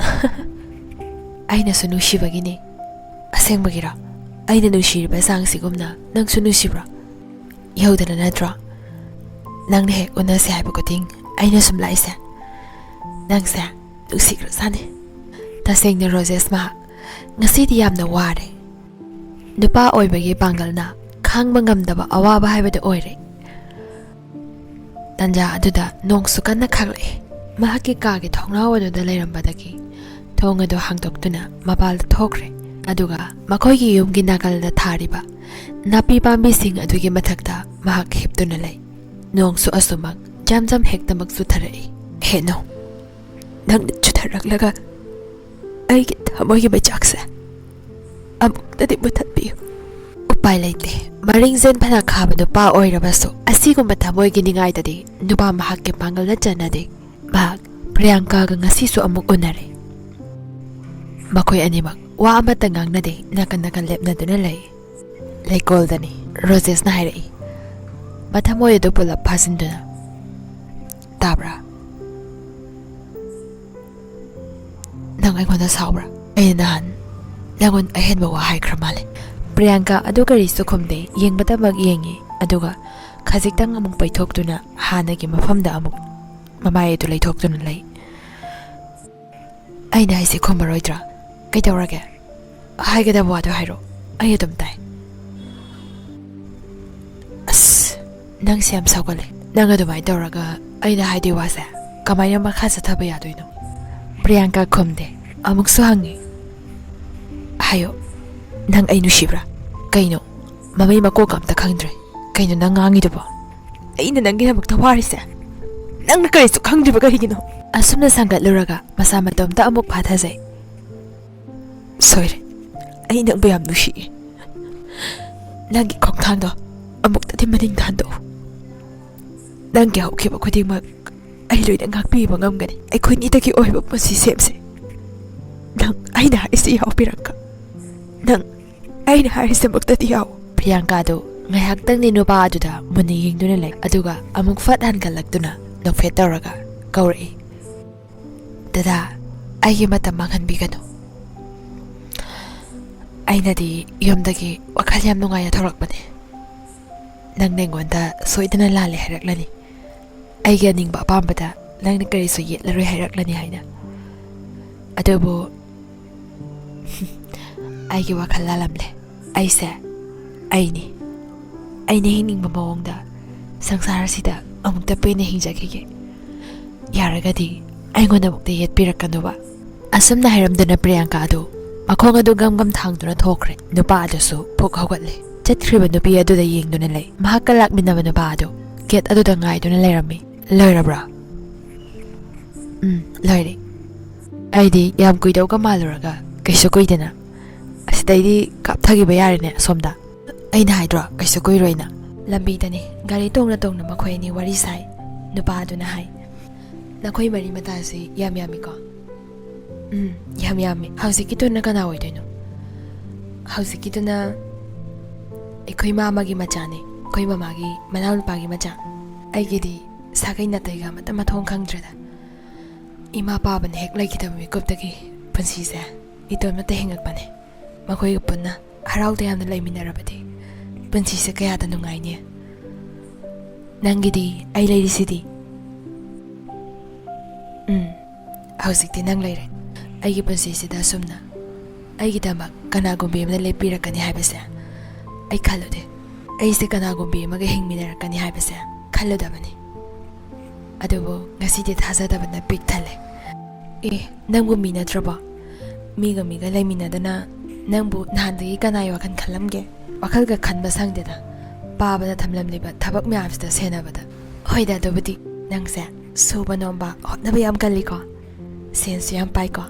"ꯑꯩꯅꯁꯨ ꯅꯨꯡꯁꯤꯕꯒꯤꯅꯦ꯫" "ꯑꯁꯦꯡꯕꯒꯤꯔꯣ? ꯑꯩꯅ ꯅꯨꯡꯁꯤꯔꯤꯕ ꯆꯥꯡꯁꯤꯒꯨꯝꯅ ꯅꯪꯁꯨ ꯅꯨꯡꯁꯤꯕ꯭ꯔꯣ? ꯌꯧꯗꯅ ꯅꯠꯇ꯭ꯔꯣ?" ꯅꯪꯅ ꯍꯦꯛ ꯎꯅꯁꯦ ꯍꯥꯏꯕ ꯈꯨꯗꯤꯡ ꯑꯩꯅ ꯁꯨꯝ ꯂꯥꯛꯏꯁꯦ꯫ ꯅꯪꯁꯦ ꯅꯨꯡꯁꯤꯈ꯭ꯔꯖꯥꯠꯅꯤ꯫ ꯇꯁꯦꯡꯅ ꯔꯣꯖꯦꯁ ꯃꯍꯥꯛ ꯉꯁꯤꯗꯤ ꯌꯥꯝꯅ ꯋꯥꯔꯦ꯫ ꯅꯨꯄꯥ ꯑꯣꯏꯕꯒꯤ ꯄꯥꯡꯒꯜꯅ ꯈꯥꯡꯕ ꯉꯝꯗꯕ ꯑꯋꯥꯕ ꯍꯥꯏꯕꯗꯨ ꯑꯣꯏꯔꯦ꯫ ꯇꯟꯖꯥ ꯑꯗꯨꯗ ꯅꯣꯡꯁꯨ ꯀꯟꯅ ꯈꯥꯛꯂꯛꯏ꯫ ꯃꯍꯥꯛꯀꯤ ꯀꯥꯒꯤ ꯊꯣꯡꯅꯥꯎ ꯑꯗꯨꯗ ꯂꯩꯔꯝꯕꯗꯒꯤ ꯊꯣꯡ ꯑꯗꯨ ꯍꯥꯡꯗꯣꯛꯇꯨꯅ ꯃꯄꯥꯜꯗ ꯊꯣꯛꯈ꯭ꯔꯦ꯫ ꯑꯗꯨꯒ ꯃꯈꯣꯏꯒꯤ ꯌꯨꯝꯒꯤ ꯅꯥꯀꯜꯗ ꯊꯥꯔꯤꯕ ꯅꯥꯄꯤ ꯄꯥꯝꯕꯤꯁꯤꯡ ꯑꯗꯨꯒꯤ ꯃꯊꯛꯇ ꯃꯍꯥꯛ ꯍꯤꯞꯇꯨꯅ ꯂꯩ꯫ ꯅꯣꯡꯁꯨ ꯑꯁꯨꯃꯛ ꯖꯝ ꯖꯝ ꯍꯦꯛꯇꯃꯛ ꯆꯨꯊꯔꯛꯏ꯫ "ꯍꯦ ꯅꯣꯡ, ꯅꯪꯅ ꯆꯨꯊꯔꯛꯂꯒ ꯑꯩꯒꯤ ꯊꯃꯣꯏꯒꯤ ꯃꯩꯆꯥꯛꯁꯦ ꯑꯃꯨꯛꯇꯗꯤ ꯃꯨꯊꯠꯄꯤꯌꯨ"꯫ ꯎꯄꯥꯏ ꯂꯩꯇꯦ꯫ ꯃꯔꯤꯡꯖꯦꯜ ꯐꯅ ꯈꯥꯕ ꯅꯨꯄꯥ ꯑꯣꯏꯔꯕꯁꯨ ꯑꯁꯤꯒꯨꯝꯕ ꯊꯃꯣꯏꯒꯤ ꯅꯤꯡꯉꯥꯏꯗꯗꯤ ꯅꯨꯄꯥ ꯃꯍꯥꯛꯀꯤ ꯄꯥꯡꯒꯜꯅ ꯆꯟꯅꯗꯦ꯫ ꯃꯍꯥꯛ ꯄ꯭ꯔꯤꯌꯥꯡꯀꯥꯒ ꯉꯁꯤꯁꯨ ꯑꯃꯨꯛ ꯎꯅꯔꯦ꯫ ꯃꯈꯣꯏ ꯑꯅꯤꯃꯛ ꯋꯥ ꯑꯃꯠꯇ ꯉꯥꯡꯅꯗꯦ, ꯅꯥꯀꯟ ꯅꯥꯀꯟ ꯂꯦꯞꯅꯗꯨꯅ ꯂꯩ꯫ ꯂꯩꯀꯣꯜꯗꯅꯤ꯫ ꯔꯣꯖꯦꯁꯅ ꯍꯥꯏꯔꯛꯏ, ꯃꯊꯃꯣꯏ ꯑꯗꯨ ꯄꯨꯂꯞ ꯐꯥꯖꯤꯟꯗꯨꯅ꯫ "ꯇꯥꯕ꯭ꯔꯥ? ꯅꯪ ꯑꯩꯉꯣꯟꯗ ꯁꯥꯎꯕ꯭ꯔꯥ? ꯑꯩꯅ ꯅꯍꯥꯟ ꯅꯪꯉꯣꯟꯗ ꯑꯍꯦꯟꯕ ꯋꯥ ꯍꯥꯏꯈ꯭ꯔ ꯃꯥꯜꯂꯦ"꯫ ꯄ꯭ꯔꯤꯌꯥꯡꯀꯥ ꯑꯗꯨ ꯀꯔꯤꯁꯨ ꯈꯨꯝꯗꯦ, ꯌꯦꯡꯕꯇꯃꯛ ꯌꯦꯡꯉꯤ, ꯑꯗꯨꯒ ꯈꯖꯤꯛꯇꯪ ꯑꯃꯨꯛ ꯄꯩꯊꯣꯛꯇꯨꯅ ꯍꯥꯟꯅꯒꯤ ꯃꯐꯝꯗ ꯑꯃꯨꯛ ꯃꯃꯥꯏ ꯑꯗꯨ ꯂꯩꯊꯣꯛꯇꯨꯅ ꯂꯩ꯫ "ꯑꯩꯅ ꯍꯥꯏꯁꯦ ꯈꯨꯝꯃꯔꯣꯏꯗ꯭ꯔꯥ? ꯀꯩꯗꯧꯔꯒꯦ? ꯍꯥꯏꯒꯗꯕ ꯋꯥꯗꯣ ꯍꯥꯏꯔꯣ, ꯑꯩ ꯑꯗꯨꯝ ꯇꯥꯏ"꯫ "ꯑꯁ, ꯅꯪꯁꯦ ꯌꯥꯝ ꯁꯥꯎꯒꯜꯂꯦ꯫ ꯅꯪ ꯑꯗꯨꯃꯥꯏꯅ ꯇꯧꯔꯒ ꯑꯩꯅ ꯍꯥꯏꯗꯣꯏ ꯋꯥꯁꯦ ꯀꯃꯥꯏꯅ ꯃꯈꯥ ꯆꯠꯊꯕ ꯌꯥꯗꯣꯏꯅꯣ?" ꯄ꯭ꯔꯤꯌꯥꯡꯀꯥ ꯈꯨꯝꯗꯦ꯫ ꯑꯃꯨꯛꯁꯨ ꯍꯪꯉꯤ, "ꯍꯥꯏꯌꯣ, ꯅꯪ ꯑꯩ ꯅꯨꯡꯁꯤꯕ꯭ꯔꯥ? ꯀꯩꯅꯣ, ꯃꯃꯩ ꯃꯀꯣꯛ ꯑꯝꯇ ꯈꯪꯗ꯭ꯔꯦ꯫ ꯀꯩꯅꯣ ꯅꯪ ꯉꯥꯡꯉꯤꯗꯨꯕꯣ? ꯑꯩꯅ ꯅꯪꯒꯤꯗꯃꯛꯇ ꯋꯥꯔꯤꯁꯦ, ꯅꯪꯅ ꯀꯔꯤꯁꯨ ꯈꯪꯗ꯭ꯔꯤꯕ ꯀꯔꯤꯒꯤꯅꯣ?" ꯑꯁꯨꯝꯅ ꯁꯪꯒꯠꯂꯨꯔꯒ ꯃꯁꯥ ꯃꯇꯣꯝꯇ ꯑꯃꯨꯛ ꯐꯥꯊꯖꯩ꯫ "ꯁꯣꯏꯔꯦ, ꯑꯩ ꯅꯪꯕꯨ ꯌꯥꯝ ꯅꯨꯡꯁꯤꯌꯦ꯫ ꯅꯪꯒꯤ ꯈꯣꯡꯊꯥꯡꯗꯣ ꯑꯃꯨꯛꯇꯗꯤ ꯃꯅꯤꯡ ꯍꯟꯗꯣꯛꯎ꯫ ꯅꯪꯒꯤ ꯍꯧꯈꯤꯕ ꯈꯨꯗꯤꯡꯃꯛ ꯑꯩ ꯂꯣꯏꯅ ꯉꯥꯛꯄꯤꯕ ꯉꯝꯒꯅꯤ꯫ ꯑꯩꯈꯣꯏꯅꯤꯗꯒꯤ ꯑꯣꯏꯕ ꯄꯨꯟꯁꯤ ꯁꯦꯝꯁꯦ꯫ ꯅꯪ ꯑꯩꯅ ꯍꯥꯏꯔꯤꯁꯤ ꯌꯥꯎ, ꯄ꯭ꯔꯤꯌꯥꯡꯀꯥ꯫ ꯅꯪ ꯑꯩꯅ ꯍꯥꯏꯔꯤꯁꯤꯃꯛꯇꯗꯤ ꯌꯥꯎ"꯫ ꯄ꯭ꯔꯤꯌꯥꯡꯀꯥꯗꯨ ꯉꯥꯏꯍꯥꯛꯇꯪꯗꯤ ꯅꯨꯄꯥ ꯑꯗꯨꯗ ꯃꯨꯟꯅ ꯌꯦꯡꯗꯨꯅ ꯂꯩ, ꯑꯗꯨꯒ ꯑꯃꯨꯛ ꯐꯠ ꯍꯟꯒꯠꯂꯛꯇꯨꯅ ꯅꯣꯛꯐꯦꯠ ꯇꯧꯔꯒ ꯀꯧꯔꯛꯏ, "ꯗꯗꯥ, ꯑꯩꯒꯤ ꯃꯇꯝ ꯃꯥꯡꯍꯟꯕꯤꯒꯅꯨ꯫ ꯑꯩꯅꯗꯤ ꯌꯨꯝꯗꯒꯤ ꯋꯥꯈꯜ ꯌꯥꯝ ꯅꯨꯡꯉꯥꯏꯅ ꯊꯣꯛꯂꯛꯄꯅꯦ꯫ ꯅꯪꯅ ꯑꯩꯉꯣꯟꯗ ꯁꯣꯏꯗꯅ ꯂꯥꯜꯂꯦ ꯍꯥꯏꯔꯛꯂꯅꯤ, ꯑꯩꯒꯤ ꯑꯅꯤꯡꯕ ꯑꯄꯥꯝꯕꯗ ꯅꯪꯅ ꯀꯔꯤꯁꯨ ꯌꯦꯠꯂꯔꯣꯏ ꯍꯥꯏꯔꯛꯂꯅꯤ ꯍꯥꯏꯅ꯫ ꯑꯗꯨꯕꯨ ꯑꯩꯒꯤ ꯋꯥꯈꯜ ꯂꯥꯜꯂꯝꯂꯦ꯫ ꯑꯩꯁꯦ ꯑꯩꯅꯤ꯫ ꯑꯩꯅ ꯍꯤꯡꯅꯤꯡꯕ ꯃꯑꯣꯡꯗ ꯁꯪꯁꯥꯔꯁꯤꯗ ꯑꯃꯨꯛꯇ ꯄꯦꯟꯅ ꯍꯤꯡꯖꯈꯤꯒꯦ꯫ ꯌꯥꯔꯒꯗꯤ ꯑꯩꯉꯣꯟꯗ ꯑꯃꯨꯛꯇ ꯌꯦꯠꯄꯤꯔꯛꯀꯅꯨꯕ꯫ ꯑꯁꯨꯝꯅ ꯍꯥꯏꯔꯝꯗꯨꯅ ꯄ꯭ꯔꯤꯌꯥꯡꯀꯥ ꯑꯗꯨ ꯃꯈꯣꯡ ꯑꯗꯨ ꯒꯝ ꯒꯝ ꯊꯥꯡꯗꯨꯅ ꯊꯣꯛꯈ꯭ꯔꯦ꯫ ꯅꯨꯄꯥ ꯑꯗꯨꯁꯨ ꯐꯨꯛ ꯍꯧꯒꯠꯂꯦ꯫ ꯆꯠꯈ꯭ꯔꯤꯕ ꯅꯨꯄꯤ ꯑꯗꯨꯗ ꯌꯦꯡꯗꯨꯅ ꯂꯩ꯫ ꯃꯍꯥꯛꯀ ꯂꯥꯛꯃꯤꯟꯅꯕ ꯅꯨꯄꯥ ꯑꯗꯨ ꯒꯦꯠ ꯑꯗꯨꯗ ꯉꯥꯏꯗꯨꯅ ꯂꯩꯔꯝꯃꯤ꯫ "ꯂꯣꯏꯔꯕ꯭ꯔꯥ?" "ꯎꯝ, ꯂꯣꯏꯔꯦ꯫ ꯑꯩꯗꯤ ꯌꯥꯝ ꯀꯨꯏꯗꯧꯒ ꯃꯥꯜꯂꯨꯔꯒ ꯀꯩꯁꯨ ꯀꯨꯏꯗꯅ꯫ ꯑꯁꯤꯗꯩꯗꯤ ꯀꯥꯞꯊꯈꯤꯕ ꯌꯥꯔꯦꯅꯦ ꯑꯁꯣꯝꯗ꯫ ꯑꯩꯅ ꯍꯥꯏꯗ꯭ꯔꯣ ꯀꯩꯁꯨ ꯀꯨꯏꯔꯣꯏꯅ?" ꯂꯝꯕꯤꯗꯅꯤ ꯒꯥꯔꯤ ꯇꯣꯡꯅ ꯇꯣꯡꯅ ꯃꯈꯣꯏ ꯑꯅꯤ ꯋꯥꯔꯤ ꯁꯥꯏ꯫ ꯅꯨꯄꯥ ꯑꯗꯨꯅ ꯍꯥꯏ, "ꯅꯈꯣꯏ ꯃꯔꯤ ꯃꯇꯥꯁꯤ ꯌꯥꯝ ꯌꯥꯝꯃꯤꯀꯣ?" "ꯎꯝ, ꯌꯥꯝ ꯌꯥꯝꯃꯤ꯫ ꯍꯧꯖꯤꯛꯀꯤꯗꯨꯅ ꯀꯅꯥ ꯑꯣꯏꯗꯣꯏꯅꯣ?" "ꯍꯧꯖꯤꯛꯀꯤꯗꯨꯅ ꯑꯩꯈꯣꯏ ꯃꯥꯃꯒꯤ ꯃꯆꯥꯅꯤ, ꯑꯩꯈꯣꯏ ꯃꯃꯥꯒꯤ ꯃꯅꯥꯎꯅꯨꯄꯥꯒꯤ ꯃꯆꯥ꯫ ꯑꯩꯒꯤꯗꯤ ꯁꯥꯒꯩ ꯅꯥꯇꯩꯒ ꯑꯃꯠꯇ ꯃꯊꯣꯡ ꯈꯪꯗ꯭ꯔꯦꯗ꯫ ꯏꯃꯥ ꯄꯥꯕꯅ ꯍꯦꯛ ꯂꯩꯈꯤꯗꯕ ꯃꯤꯀꯨꯞꯇꯒꯤ ꯄꯨꯟꯁꯤꯁꯦ ꯏꯇꯣꯝꯇ ꯍꯤꯡꯉꯛꯄꯅꯦ꯫ ꯃꯈꯣꯏꯒ ꯄꯨꯟꯅ ꯍꯔꯥꯎ ꯇꯌꯥꯝꯅ ꯂꯩꯃꯤꯟꯅꯔꯕꯗꯤ ꯄꯨꯟꯁꯤꯁꯦ ꯀꯌꯥꯗ ꯅꯨꯡꯉꯥꯏꯅꯤ꯫ ꯅꯪꯒꯤꯗꯤ ꯑꯩ ꯂꯩꯔꯤꯁꯤꯗꯤ꯫ ꯎꯝ, ꯍꯧꯖꯤꯛꯇꯤ ꯅꯪ ꯂꯩꯔꯦ꯫ ꯑꯩꯒꯤ ꯄꯨꯟꯁꯤꯁꯤꯗ ꯑꯁꯨꯝꯅ ꯑꯩꯒꯤꯗꯃꯛ ꯀꯅꯥꯒꯨꯝꯕꯤ ꯑꯃꯅ ꯂꯦꯞꯄꯤꯔꯛꯀꯅꯤ ꯍꯥꯏꯕꯁꯦ ꯑꯩ ꯈꯜꯂꯨꯗꯦ꯫ ꯑꯩꯁꯦ ꯀꯅꯥꯒꯨꯝꯕꯤ ꯑꯃꯒ ꯍꯤꯡꯃꯤꯟꯅꯔꯛꯀꯅꯤ ꯍꯥꯏꯕꯁꯦ ꯈꯜꯂꯨꯗꯕꯅꯤ꯫ ꯑꯗꯨꯕꯨ ꯉꯁꯤꯗꯤ ꯊꯥꯖꯗꯕꯅ ꯄꯤꯛ ꯊꯜꯂꯦ꯫ ꯑꯦ, ꯅꯪꯕꯨ ꯃꯤ ꯅꯠꯇ꯭ꯔꯕꯣ? ꯃꯤꯒ ꯃꯤꯒ ꯂꯩꯃꯤꯟꯅꯗꯅ ꯅꯪꯕꯨ ꯅꯍꯥꯟꯗꯒꯤ ꯀꯅꯥꯒꯤ ꯋꯥꯈꯜ ꯈꯜꯂꯝꯒꯦ? ꯋꯥꯈꯜꯒ ꯈꯟꯕ ꯁꯪꯗꯦꯗ, ꯄꯥꯕꯗ ꯊꯝꯂꯝꯂꯤꯕ ꯊꯕꯛ ꯃꯌꯥꯝꯁꯤꯗ ꯁꯦꯟꯅꯕꯗ꯫ ꯍꯣꯏꯗ, ꯑꯗꯨꯕꯨꯗꯤ ꯅꯪꯁꯦ ꯁꯨꯕ ꯅꯣꯝꯕ, ꯍꯣꯠꯅꯕ ꯌꯥꯝ ꯀꯜꯂꯤꯀꯣ, ꯁꯦꯟꯁꯨ ꯌꯥꯝ ꯄꯥꯏꯀꯣ꯫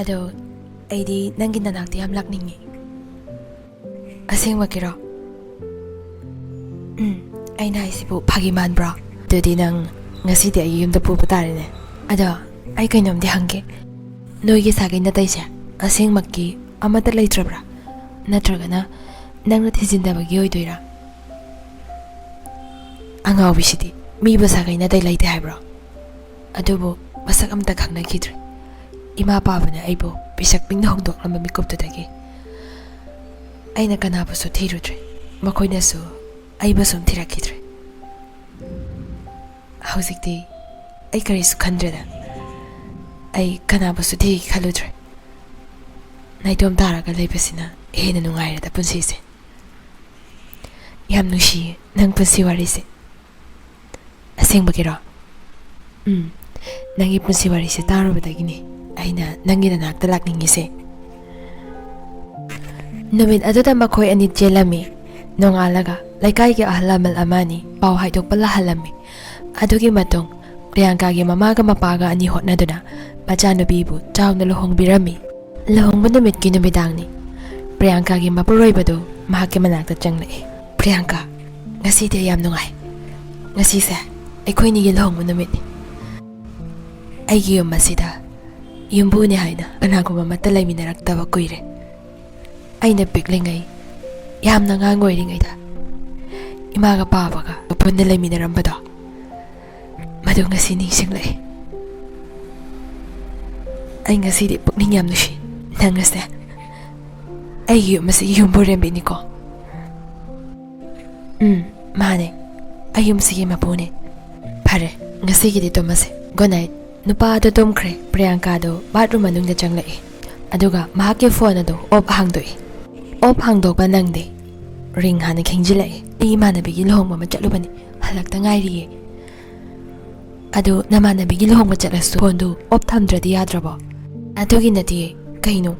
ꯑꯗꯣ ꯑꯩꯗꯤ ꯅꯪꯒꯤ ꯅꯅꯥꯛꯇ ꯌꯥꯝ ꯂꯥꯛꯅꯤꯡꯉꯤ꯫ ꯑꯁꯦꯡꯕꯒꯤꯔꯣ? ꯎꯝ, ꯑꯩꯅ ꯍꯥꯏꯁꯤꯕꯨ ꯐꯥꯒꯤ ꯃꯥꯟꯕ꯭ꯔꯣ? ꯑꯗꯨꯗꯤ ꯅꯪ ꯉꯁꯤꯗꯤ ꯑꯩꯒꯤ ꯌꯨꯝꯗ ꯄꯨꯕ ꯇꯥꯔꯦꯅꯦ꯫ ꯑꯗꯣ ꯑꯩ ꯀꯩꯅꯣꯝꯗꯤ ꯍꯪꯒꯦ, ꯅꯣꯏꯒꯤ ꯁꯥꯒꯩ ꯅꯥꯇꯩꯁꯦ ꯑꯁꯦꯡꯃꯛꯀꯤ ꯑꯃꯠꯇ ꯂꯩꯇ꯭ꯔꯕ꯭ꯔꯥ? ꯅꯠꯇ꯭ꯔꯒꯅ ꯅꯪꯅ ꯊꯤꯖꯤꯟꯗꯕꯒꯤ ꯑꯣꯏꯗꯣꯏꯔꯥ? ꯑꯉꯥꯎꯕꯤꯁꯤꯗꯤ, ꯃꯤꯕꯨ ꯁꯥꯒꯩ ꯅꯥꯇꯩ ꯂꯩꯇꯦ ꯍꯥꯏꯕ꯭ꯔꯣ? ꯑꯗꯨꯕꯨ ꯃꯁꯛ ꯑꯝꯇ ꯈꯪꯅꯈꯤꯗ꯭ꯔꯦ꯫ ꯏꯃꯥ ꯄꯥꯕꯅ ꯑꯩꯕꯨ ꯄꯤꯁꯛ ꯄꯤꯛꯅ ꯍꯧꯗꯣꯛꯂꯝꯕ ꯃꯤꯀꯨꯞꯇꯨꯗꯒꯤ ꯑꯩꯅ ꯀꯅꯥꯕꯨꯁꯨ ꯊꯤꯔꯨꯗ꯭ꯔꯦ꯫ ꯃꯈꯣꯏꯅꯁꯨ ꯑꯩꯕꯨ ꯁꯨꯝ ꯊꯤꯔꯛꯈꯤꯗ꯭ꯔꯦ꯫ ꯍꯧꯖꯤꯛꯇꯤ ꯑꯩ ꯀꯔꯤꯁꯨ ꯈꯟꯗ꯭ꯔꯦꯗ꯫ ꯑꯩ ꯀꯅꯥꯕꯨꯁꯨ ꯊꯤꯒꯦ ꯈꯜꯂꯨꯗ꯭ꯔꯦ꯫ ꯅꯥꯏꯇꯣꯝ ꯇꯥꯔꯒ ꯂꯩꯕꯁꯤꯅ ꯍꯦꯟꯅ ꯅꯨꯡꯉꯥꯏꯔꯦꯗ ꯄꯨꯟꯁꯤꯁꯦ꯫ ꯌꯥꯝ ꯅꯨꯡꯁꯤꯌꯦ ꯅꯪ ꯄꯨꯟꯁꯤ ꯋꯥꯔꯤꯁꯦ꯫ ꯑꯁꯦꯡꯕꯒꯤꯔꯣ? ꯎꯝ, ꯅꯪꯒꯤ ꯄꯨꯟꯁꯤ ꯋꯥꯔꯤꯁꯦ ꯇꯥꯔꯨꯕꯗꯒꯤꯅꯤ ꯑꯩꯅ ꯅꯪꯒꯤ ꯅꯅꯥꯛꯇ ꯂꯥꯛꯅꯤꯡꯉꯤꯁꯦ꯫ ꯅꯨꯃꯤꯠ ꯑꯗꯨꯗ ꯃꯈꯣꯏ ꯑꯅꯤ ꯆꯦꯜꯂꯝꯃꯤ꯫ ꯅꯣꯡꯉꯥꯜꯂꯒ ꯂꯩꯀꯥꯏꯒꯤ ꯑꯍꯜ ꯂꯃꯟ ꯑꯃ ꯑꯅꯤ ꯄꯥꯎ ꯍꯥꯏꯗꯣꯛꯄ ꯂꯥꯛꯍꯜꯂꯝꯃꯤ꯫ ꯑꯗꯨꯒꯤ ꯃꯇꯨꯡ ꯄ꯭ꯔꯤꯌꯥꯡꯀꯥꯒꯤ ꯃꯃꯥꯒ ꯃꯄꯥꯒ ꯑꯅꯤ ꯍꯣꯠꯅꯗꯨꯅ ꯃꯆꯥꯅꯨꯄꯤꯕꯨ ꯆꯥꯎꯅ ꯂꯨꯍꯣꯡꯕꯤꯔꯝꯃꯤ꯫ ꯂꯨꯍꯣꯡꯕ ꯅꯨꯃꯤꯠꯀꯤ ꯅꯨꯃꯤꯗꯥꯡꯅꯤ꯫ ꯄ꯭ꯔꯤꯌꯥꯡꯀꯥꯒꯤ ꯃꯄꯨꯔꯣꯏꯕꯗꯨ ꯃꯍꯥꯛꯀꯤ ꯃꯅꯥꯛꯇ ꯆꯪꯂꯛꯏ꯫ "ꯄ꯭ꯔꯤꯌꯥꯡꯀꯥ, ꯉꯁꯤꯗꯤ ꯑꯩ ꯌꯥꯝ ꯅꯨꯡꯉꯥꯏ꯫ ꯉꯁꯤꯁꯦ ꯑꯩꯈꯣꯏꯅꯤꯒꯤ ꯂꯨꯍꯣꯡꯕ ꯅꯨꯃꯤꯠꯅꯤ꯫ ꯑꯩꯒꯤ ꯌꯨꯝ ꯑꯁꯤꯗ ꯌꯨꯝꯕꯨꯅꯤ ꯍꯥꯏꯅ ꯀꯅꯥꯒꯨꯝꯕ ꯑꯃꯠꯇ ꯂꯩꯃꯤꯟꯅꯔꯛꯇꯕ ꯀꯨꯏꯔꯦ꯫ ꯑꯩꯅ ꯄꯤꯛꯂꯤꯉꯩ, ꯌꯥꯝꯅ ꯑꯉꯥꯡ ꯑꯣꯏꯔꯤꯉꯩꯗ ꯏꯃꯥꯒ ꯄꯥꯕꯒ ꯄꯨꯟꯅ ꯂꯩꯃꯤꯟꯅꯔꯝꯕꯗꯣ, ꯃꯗꯨ ꯉꯁꯤ ꯅꯤꯡꯁꯤꯡꯂꯛꯏ꯫ ꯑꯩ ꯉꯁꯤꯗꯤ ꯄꯨꯛꯅꯤꯡ ꯌꯥꯝ ꯅꯨꯡꯁꯤ꯫ ꯅꯪ ꯑꯁꯦ ꯑꯩꯒꯤ ꯌꯨꯝ ꯑꯁꯤꯒꯤ ꯌꯨꯝꯕꯨꯔꯦꯝꯕꯤꯅꯤꯀꯣ?" "ꯎꯝ, ꯃꯥꯅꯦ꯫ ꯑꯩ ꯌꯨꯝꯁꯤꯒꯤ ꯃꯄꯨꯅꯦ꯫ ꯐꯔꯦ, ꯉꯁꯤꯒꯤꯗꯤ ꯇꯨꯝꯃꯁꯦ꯫ Good night." ꯅꯨꯄꯥ ꯑꯗꯨ ꯇꯨꯝꯈ꯭ꯔꯦ꯫ ꯄ꯭ꯔꯤꯌꯥꯡꯀꯥꯗꯨ bathroom ꯃꯅꯨꯡꯗ ꯆꯪꯂꯛꯏ꯫ ꯑꯗꯨꯒ ꯃꯍꯥꯛꯀꯤ phone ꯑꯗꯨ off ꯍꯥꯡꯗꯣꯛꯏ꯫ Off ꯍꯥꯡꯗꯣꯛꯄ ꯅꯪꯗꯦ꯫ Ring ꯍꯥꯟꯅ ꯈꯤꯡꯖꯤꯜꯂꯛꯏ꯫ "ꯑꯩ ꯏꯃꯥꯟꯅꯕꯤꯒꯤ ꯂꯨꯍꯣꯡꯕ ꯑꯃ ꯆꯠꯂꯨꯕꯅꯤ꯫ ꯍꯜꯂꯛꯇ ꯉꯥꯏꯔꯤꯌꯦ꯫ ꯑꯗꯨ ꯅꯃꯥꯟꯅꯕꯤꯒꯤ ꯂꯨꯍꯣꯡꯕ ꯆꯠꯂꯁꯨ phoneꯗꯨ off ꯊꯝꯗ꯭ꯔꯗꯤ ꯌꯥꯗ꯭ꯔꯕꯣ?" "ꯑꯗꯨꯒꯤ ꯅꯠꯇꯤꯌꯦ꯫ ꯀꯩꯅꯣ?"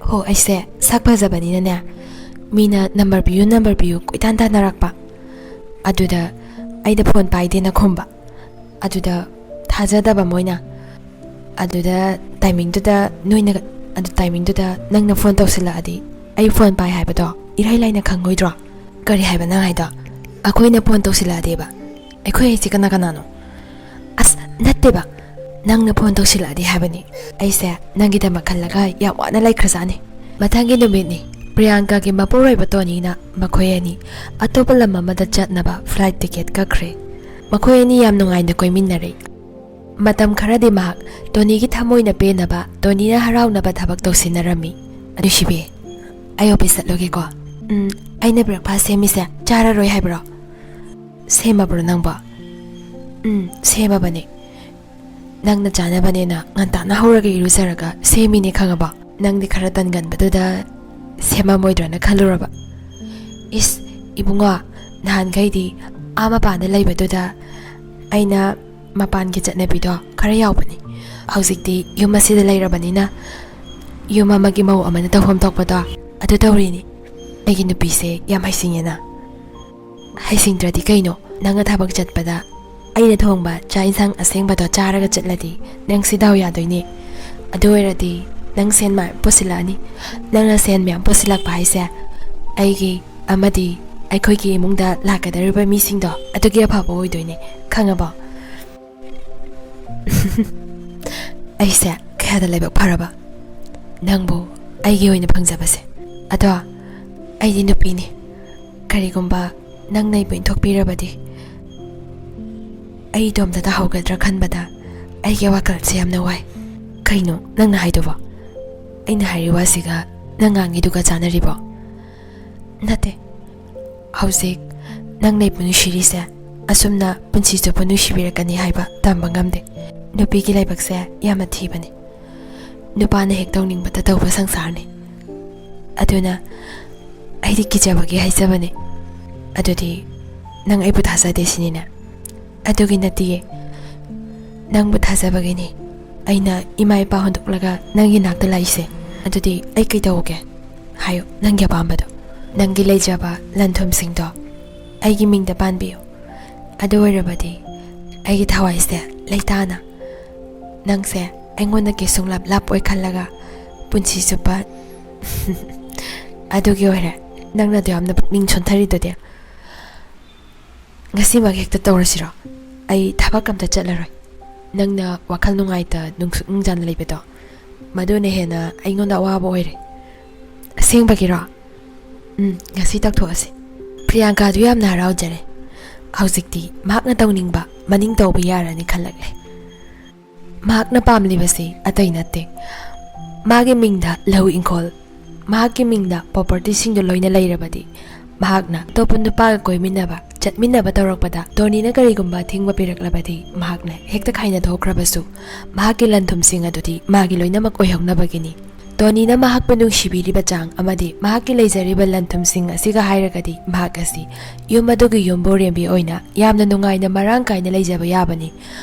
"ꯍꯣ, ꯑꯩꯁꯦ ꯁꯛ ꯐꯖꯕꯅꯤꯅꯅꯦ, ꯃꯤꯅ number ꯄꯤꯌꯨ, number ꯄꯤꯌꯨ ꯀꯣꯏꯇꯥꯟ ꯇꯥꯟꯅꯔꯛꯄ꯫ ꯑꯗꯨꯗ ꯑꯩꯗ phone ꯄꯥꯏꯗꯦꯅ ꯈꯨꯝꯕ꯫ ꯑꯗꯨꯗ ꯊꯥꯖꯗꯕ ꯃꯣꯏꯅ꯫ ꯑꯗꯨꯗ timingꯗꯨꯗ ꯅꯣꯏꯅ, ꯑꯗꯨ timingꯗꯨꯗ ꯅꯪꯅ phone ꯇꯧꯁꯤꯜꯂꯛꯑꯗꯤ ꯑꯩ phone ꯄꯥꯏ ꯍꯥꯏꯕꯗꯣ ꯏꯔꯥꯏ ꯂꯥꯏꯅ ꯈꯪꯉꯣꯏꯗ꯭ꯔꯣ?" "ꯀꯔꯤ ꯍꯥꯏꯕ ꯅꯪ ꯍꯥꯏꯗꯣ? ꯑꯩꯈꯣꯏꯅ phone ꯇꯧꯁꯤꯜꯂꯛꯑꯗꯤꯕ?" "ꯑꯩꯈꯣꯏ ꯍꯥꯏꯁꯦ ꯀꯅꯥ ꯀꯅꯥꯅꯣ?" "ꯑꯁ, ꯅꯠꯇꯦꯕ, ꯅꯪꯅ phone ꯇꯧꯁꯤꯜꯂꯛꯑꯗꯤ ꯍꯥꯏꯕꯅꯤ꯫ ꯑꯩꯁꯦ ꯅꯪꯒꯤꯗꯃꯛ ꯈꯜꯂꯒ ꯌꯥꯝ ꯋꯥꯅ ꯂꯩꯈ꯭ꯔꯖꯥꯠꯅꯤ꯫" ꯃꯊꯪꯒꯤ ꯅꯨꯃꯤꯠꯅꯤ꯫ ꯄ꯭ꯔꯤꯌꯥꯡꯀꯥꯒꯤ ꯃꯄꯨꯔꯣꯏꯕ ꯇꯣꯅꯤꯅ ꯃꯈꯣꯏ ꯑꯅꯤ ꯑꯇꯣꯞꯄ ꯂꯝ ꯑꯃꯗ ꯆꯠꯅꯕ flight ticket ꯀꯛꯈ꯭ꯔꯦ꯫ ꯃꯈꯣꯏ ꯑꯅꯤ ꯌꯥꯝ ꯅꯨꯡꯉꯥꯏꯅ ꯀꯣꯏꯃꯤꯟꯅꯔꯦ꯫ ꯃꯇꯝ ꯈꯔꯗꯤ ꯃꯍꯥꯛ ꯇꯣꯅꯤꯒꯤ ꯊꯃꯣꯏꯅ ꯄꯦꯟꯅꯕ, ꯇꯣꯅꯤꯅ ꯍꯔꯥꯎꯅꯕ ꯊꯕꯛ ꯇꯧꯁꯤꯟꯅꯔꯝꯃꯤ꯫ "ꯅꯨꯡꯁꯤꯕꯤ, ꯑꯩ office ꯆꯠꯂꯨꯒꯦꯀꯣ꯫ ꯎꯝ, ꯑꯩꯅ ꯕ꯭ꯔꯦꯛꯐꯥꯁ ꯁꯦꯝꯃꯤꯁꯦ ꯆꯥꯔꯔꯣꯏ ꯍꯥꯏꯕ꯭ꯔꯣ? ꯁꯦꯝꯃꯕ꯭ꯔꯣ ꯅꯪꯕꯣ? ꯎꯝ, ꯁꯦꯝꯃꯕꯅꯦ꯫ ꯅꯪꯅ ꯆꯥꯅꯕꯅꯦꯅ ꯉꯟꯇꯥꯅ ꯍꯧꯔꯒ ꯏꯔꯨꯖꯔꯒ ꯁꯦꯝꯃꯤꯅꯦ, ꯈꯪꯉꯕꯣ? ꯅꯪꯗꯤ ꯈꯔ ꯇꯟꯒꯟꯕꯗꯨꯗ ꯁꯦꯝꯃꯝꯃꯣꯏꯗ꯭ꯔꯅ ꯈꯜꯂꯨꯔꯕ꯫ ꯏꯁ, ꯏꯕꯨꯡꯉꯣ, ꯅꯍꯥꯟꯈꯩꯗꯤ ꯑꯥ ꯃꯄꯥꯟꯗ ꯂꯩꯕꯗꯨꯗ ꯑꯩꯅ ꯃꯄꯥꯟꯒꯤ ꯆꯠꯅꯕꯤꯗꯣ ꯈꯔ ꯌꯥꯎꯕꯅꯤ꯫ ꯍꯧꯖꯤꯛꯇꯤ ꯌꯨꯝ ꯑꯁꯤꯗ ꯂꯩꯔꯕꯅꯤꯅ ꯌꯨꯝ ꯑꯃꯒꯤ ꯃꯧ ꯑꯃꯅ ꯇꯧꯐꯝ ꯊꯣꯛꯄꯗꯣ ꯑꯗꯨ ꯇꯧꯔꯤꯅꯤ꯫ ꯑꯩꯒꯤ ꯅꯨꯄꯤꯁꯦ ꯌꯥꯝ ꯍꯩꯁꯤꯡꯉꯦꯅ꯫ ꯍꯩꯁꯤꯡꯗ꯭ꯔꯗꯤ ꯀꯩꯅꯣ? ꯅꯪꯅ ꯊꯕꯛ ꯆꯠꯄꯗ ꯑꯩꯅ ꯊꯣꯡꯕ ꯆꯥꯛ ꯏꯟꯁꯥꯡ ꯑꯁꯦꯡꯕꯗꯣ ꯆꯥꯔꯒ ꯆꯠꯂꯗꯤ ꯅꯪꯁꯤ ꯗꯥꯎ ꯌꯥꯗꯣꯏꯅꯦ꯫ ꯑꯗꯨ ꯑꯣꯏꯔꯗꯤ ꯅꯪ ꯁꯦꯟ ꯃꯌꯥꯝ ꯄꯨꯁꯤꯜꯂꯛꯑꯅꯤ꯫ ꯅꯪꯅ ꯁꯦꯟ ꯃꯌꯥꯝ ꯄꯨꯁꯤꯜꯂꯛꯄ ꯍꯥꯏꯁꯦ ꯑꯩꯒꯤ ꯑꯃꯗꯤ ꯑꯩꯈꯣꯏꯒꯤ ꯏꯃꯨꯡꯗ ꯂꯥꯛꯀꯗꯧꯔꯤꯕ ꯃꯤꯁꯤꯡꯗꯣ ꯑꯗꯨꯒꯤ ꯑꯐꯕ ꯑꯣꯏꯗꯣꯏꯅꯦ, ꯈꯪꯉꯕꯣ? ꯑꯩꯁꯦ ꯀꯌꯥꯗ ꯂꯥꯏꯕꯛ ꯐꯔꯕ, ꯅꯪꯕꯨ ꯑꯩꯒꯤ ꯑꯣꯏꯅ ꯐꯪꯖꯕꯁꯦ꯫ ꯑꯗꯣ ꯑꯩꯗꯤ ꯅꯨꯄꯤꯅꯤ, ꯀꯔꯤꯒꯨꯝꯕ ꯅꯪꯅ ꯑꯩꯕꯨ ꯏꯟꯊꯣꯛꯄꯤꯔꯕꯗꯤ ꯑꯩ ꯏꯇꯣꯝꯇ ꯇꯥꯍꯧꯒꯗ꯭ꯔꯥ ꯈꯟꯕꯗ ꯑꯩꯒꯤ ꯋꯥꯈꯜꯁꯦ ꯌꯥꯝꯅ ꯋꯥꯏ꯫ ꯀꯩꯅꯣ ꯅꯪꯅ ꯍꯥꯏꯗꯨꯕꯣ? ꯑꯩꯅ ꯍꯥꯏꯔꯤ ꯋꯥꯁꯤꯒ ꯅꯪ ꯉꯥꯡꯉꯤꯗꯨꯒ ꯆꯥꯟꯅꯔꯤꯕꯣ? ꯅꯠꯇꯦ, ꯍꯧꯖꯤꯛ ꯅꯪꯅ ꯑꯩꯕꯨ ꯅꯨꯡꯁꯤꯔꯤꯁꯦ ꯑꯁꯨꯝꯅ ꯄꯨꯟꯁꯤ ꯆꯨꯞꯄ ꯅꯨꯡꯁꯤꯕꯤꯔꯛꯀꯅꯤ ꯍꯥꯏꯕ ꯇꯝꯕ ꯉꯝꯗꯦ꯫ ꯅꯨꯄꯤꯒꯤ ꯂꯥꯏꯕꯛꯁꯦ ꯌꯥꯝꯅ ꯊꯤꯕꯅꯤ꯫ ꯅꯨꯄꯥꯅ ꯍꯦꯛ ꯇꯧꯅꯤꯡꯕꯇ ꯇꯧꯕ ꯁꯪꯁꯥꯔꯅꯤ꯫ ꯑꯗꯨꯅ ꯑꯩꯗꯤ ꯀꯤꯖꯕꯒꯤ ꯍꯥꯏꯖꯕꯅꯤ꯫ ꯑꯗꯨꯗꯤ ꯅꯪ ꯑꯩꯕꯨ ꯊꯥꯖꯗꯦ ꯁꯤꯅꯤꯅꯦ? ꯑꯗꯨꯒꯤ ꯅꯠꯇꯤꯌꯦ, ꯅꯪꯕꯨ ꯊꯥꯖꯕꯒꯤꯅꯤ ꯑꯩꯅ ꯏꯃꯥ ꯏꯄꯥ ꯍꯨꯟꯗꯣꯛꯂꯒ ꯅꯪꯒꯤ ꯅꯥꯛꯇ ꯂꯥꯛꯏꯁꯦ꯫ ꯑꯗꯨꯗꯤ ꯑꯩ ꯀꯩꯗꯧꯒꯦ? ꯍꯥꯏꯌꯨ, ꯅꯪꯒꯤ ꯑꯄꯥꯝꯕꯗꯣ꯫ ꯅꯪꯒꯤ ꯂꯩꯖꯕ ꯂꯟ ꯊꯨꯝꯁꯤꯡꯗꯣ ꯑꯩꯒꯤ ꯃꯤꯡꯗ ꯄꯥꯟꯕꯤꯌꯨ꯫ ꯑꯗꯨ ꯑꯣꯏꯔꯕꯗꯤ ꯑꯩꯒꯤ ꯊꯋꯥꯏꯁꯦ ꯂꯩꯇꯥꯅ ꯅꯪꯁꯦ ꯑꯩꯉꯣꯟꯗꯒꯤ ꯁꯨꯡꯂꯥꯞ ꯂꯥꯞꯄꯣꯏ ꯈꯜꯂꯒ ꯄꯨꯟꯁꯤ ꯆꯨꯞꯄ ꯑꯗꯨꯒꯤ ꯑꯣꯏꯔꯦ ꯅꯪꯅ ꯑꯗꯨ ꯌꯥꯝꯅ ꯄꯨꯛꯅꯤꯡ ꯁꯣꯟꯊꯔꯤꯗꯨꯗꯤ꯫ ꯉꯁꯤꯃꯛ ꯍꯦꯛꯇ ꯇꯧꯔꯁꯤꯔꯣ? ꯑꯩ ꯊꯕꯛ ꯑꯝꯇ ꯆꯠꯂꯔꯣꯏ꯫ ꯅꯪꯅ ꯋꯥꯈꯜ ꯅꯨꯡꯉꯥꯏꯇ ꯅꯨꯡꯁꯨꯛ ꯅꯨꯡꯖꯥꯅ ꯂꯩꯕꯗꯣ ꯃꯗꯨꯅ ꯍꯦꯟꯅ ꯑꯩꯉꯣꯟꯗ ꯑꯋꯥꯕ ꯑꯣꯏꯔꯦ꯫ ꯑꯁꯦꯡꯕꯒꯤꯔꯣ? ꯎꯝ, ꯉꯁꯤ ꯇꯧꯊꯣꯛꯑꯁꯤ꯫ ꯄ꯭ꯔꯤꯌꯥꯡꯀꯥꯗꯨ ꯌꯥꯝꯅ ꯍꯔꯥꯎꯖꯔꯦ꯫ ꯍꯧꯖꯤꯛꯇꯤ ꯃꯍꯥꯛꯅ ꯇꯧꯅꯤꯡꯕ ꯃꯅꯤꯡ ꯇꯧꯕ ꯌꯥꯔꯅꯤ ꯈꯜꯂꯛꯂꯦ꯫ ꯃꯍꯥꯛꯅ ꯄꯥꯝꯂꯤꯕꯁꯤ ꯑꯇꯩ ꯅꯠꯇꯦ꯫ ꯃꯥꯒꯤ ꯃꯤꯡꯗ ꯂꯧ ꯏꯪꯈꯣꯜ, ꯃꯍꯥꯛꯀꯤ ꯃꯤꯡꯗ ꯄ꯭ꯔꯣꯄꯔꯇꯤꯁꯤꯡꯗꯨ ꯂꯣꯏꯅ ꯂꯩꯔꯕꯗꯤ, ꯃꯍꯥꯛꯅ ꯑꯇꯣꯞꯄ ꯅꯨꯄꯥꯒ ꯀꯣꯏꯃꯤꯟꯅꯕ, ꯆꯠꯃꯤꯟꯅꯕ ꯇꯧꯔꯛꯄꯗ ꯇꯣꯅꯤꯅ ꯀꯔꯤꯒꯨꯝꯕ ꯑꯊꯤꯡꯕ ꯄꯤꯔꯛꯂꯕꯗꯤ, ꯃꯍꯥꯛꯅ ꯍꯦꯛꯇ ꯈꯥꯏꯅ ꯊꯣꯛꯈ꯭ꯔꯕꯁꯨ, ꯃꯍꯥꯛꯀꯤ ꯂꯟ ꯊꯨꯝꯁꯤꯡ ꯑꯗꯨꯗꯤ ꯃꯥꯒꯤ ꯂꯣꯏꯅꯃꯛ ꯑꯣꯏꯍꯧꯅꯕꯒꯤꯅꯤ꯫ ꯇꯣꯅꯤꯅ ꯃꯍꯥꯛꯄꯨ ꯅꯨꯡꯁꯤꯕꯤꯔꯤꯕ ꯆꯥꯡ ꯑꯃꯗꯤ ꯃꯍꯥꯛꯀꯤ ꯂꯩꯖꯔꯤꯕ ꯂꯟ ꯊꯨꯝꯁꯤꯡ ꯑꯁꯤꯒ ꯍꯥꯏꯔꯒꯗꯤ, ꯃꯍꯥꯛ ꯑꯁꯤ ꯌꯨꯝ ꯑꯗꯨꯒꯤ ꯌꯨꯝꯕꯨꯔꯦꯝꯕꯤ ꯑꯣꯏꯅ ꯌꯥꯝꯅ ꯅꯨꯡꯉꯥꯏꯅ ꯃꯔꯥꯡ ꯀꯥꯏꯅ ꯂꯩꯖꯕ ꯌꯥꯕꯅꯤ꯫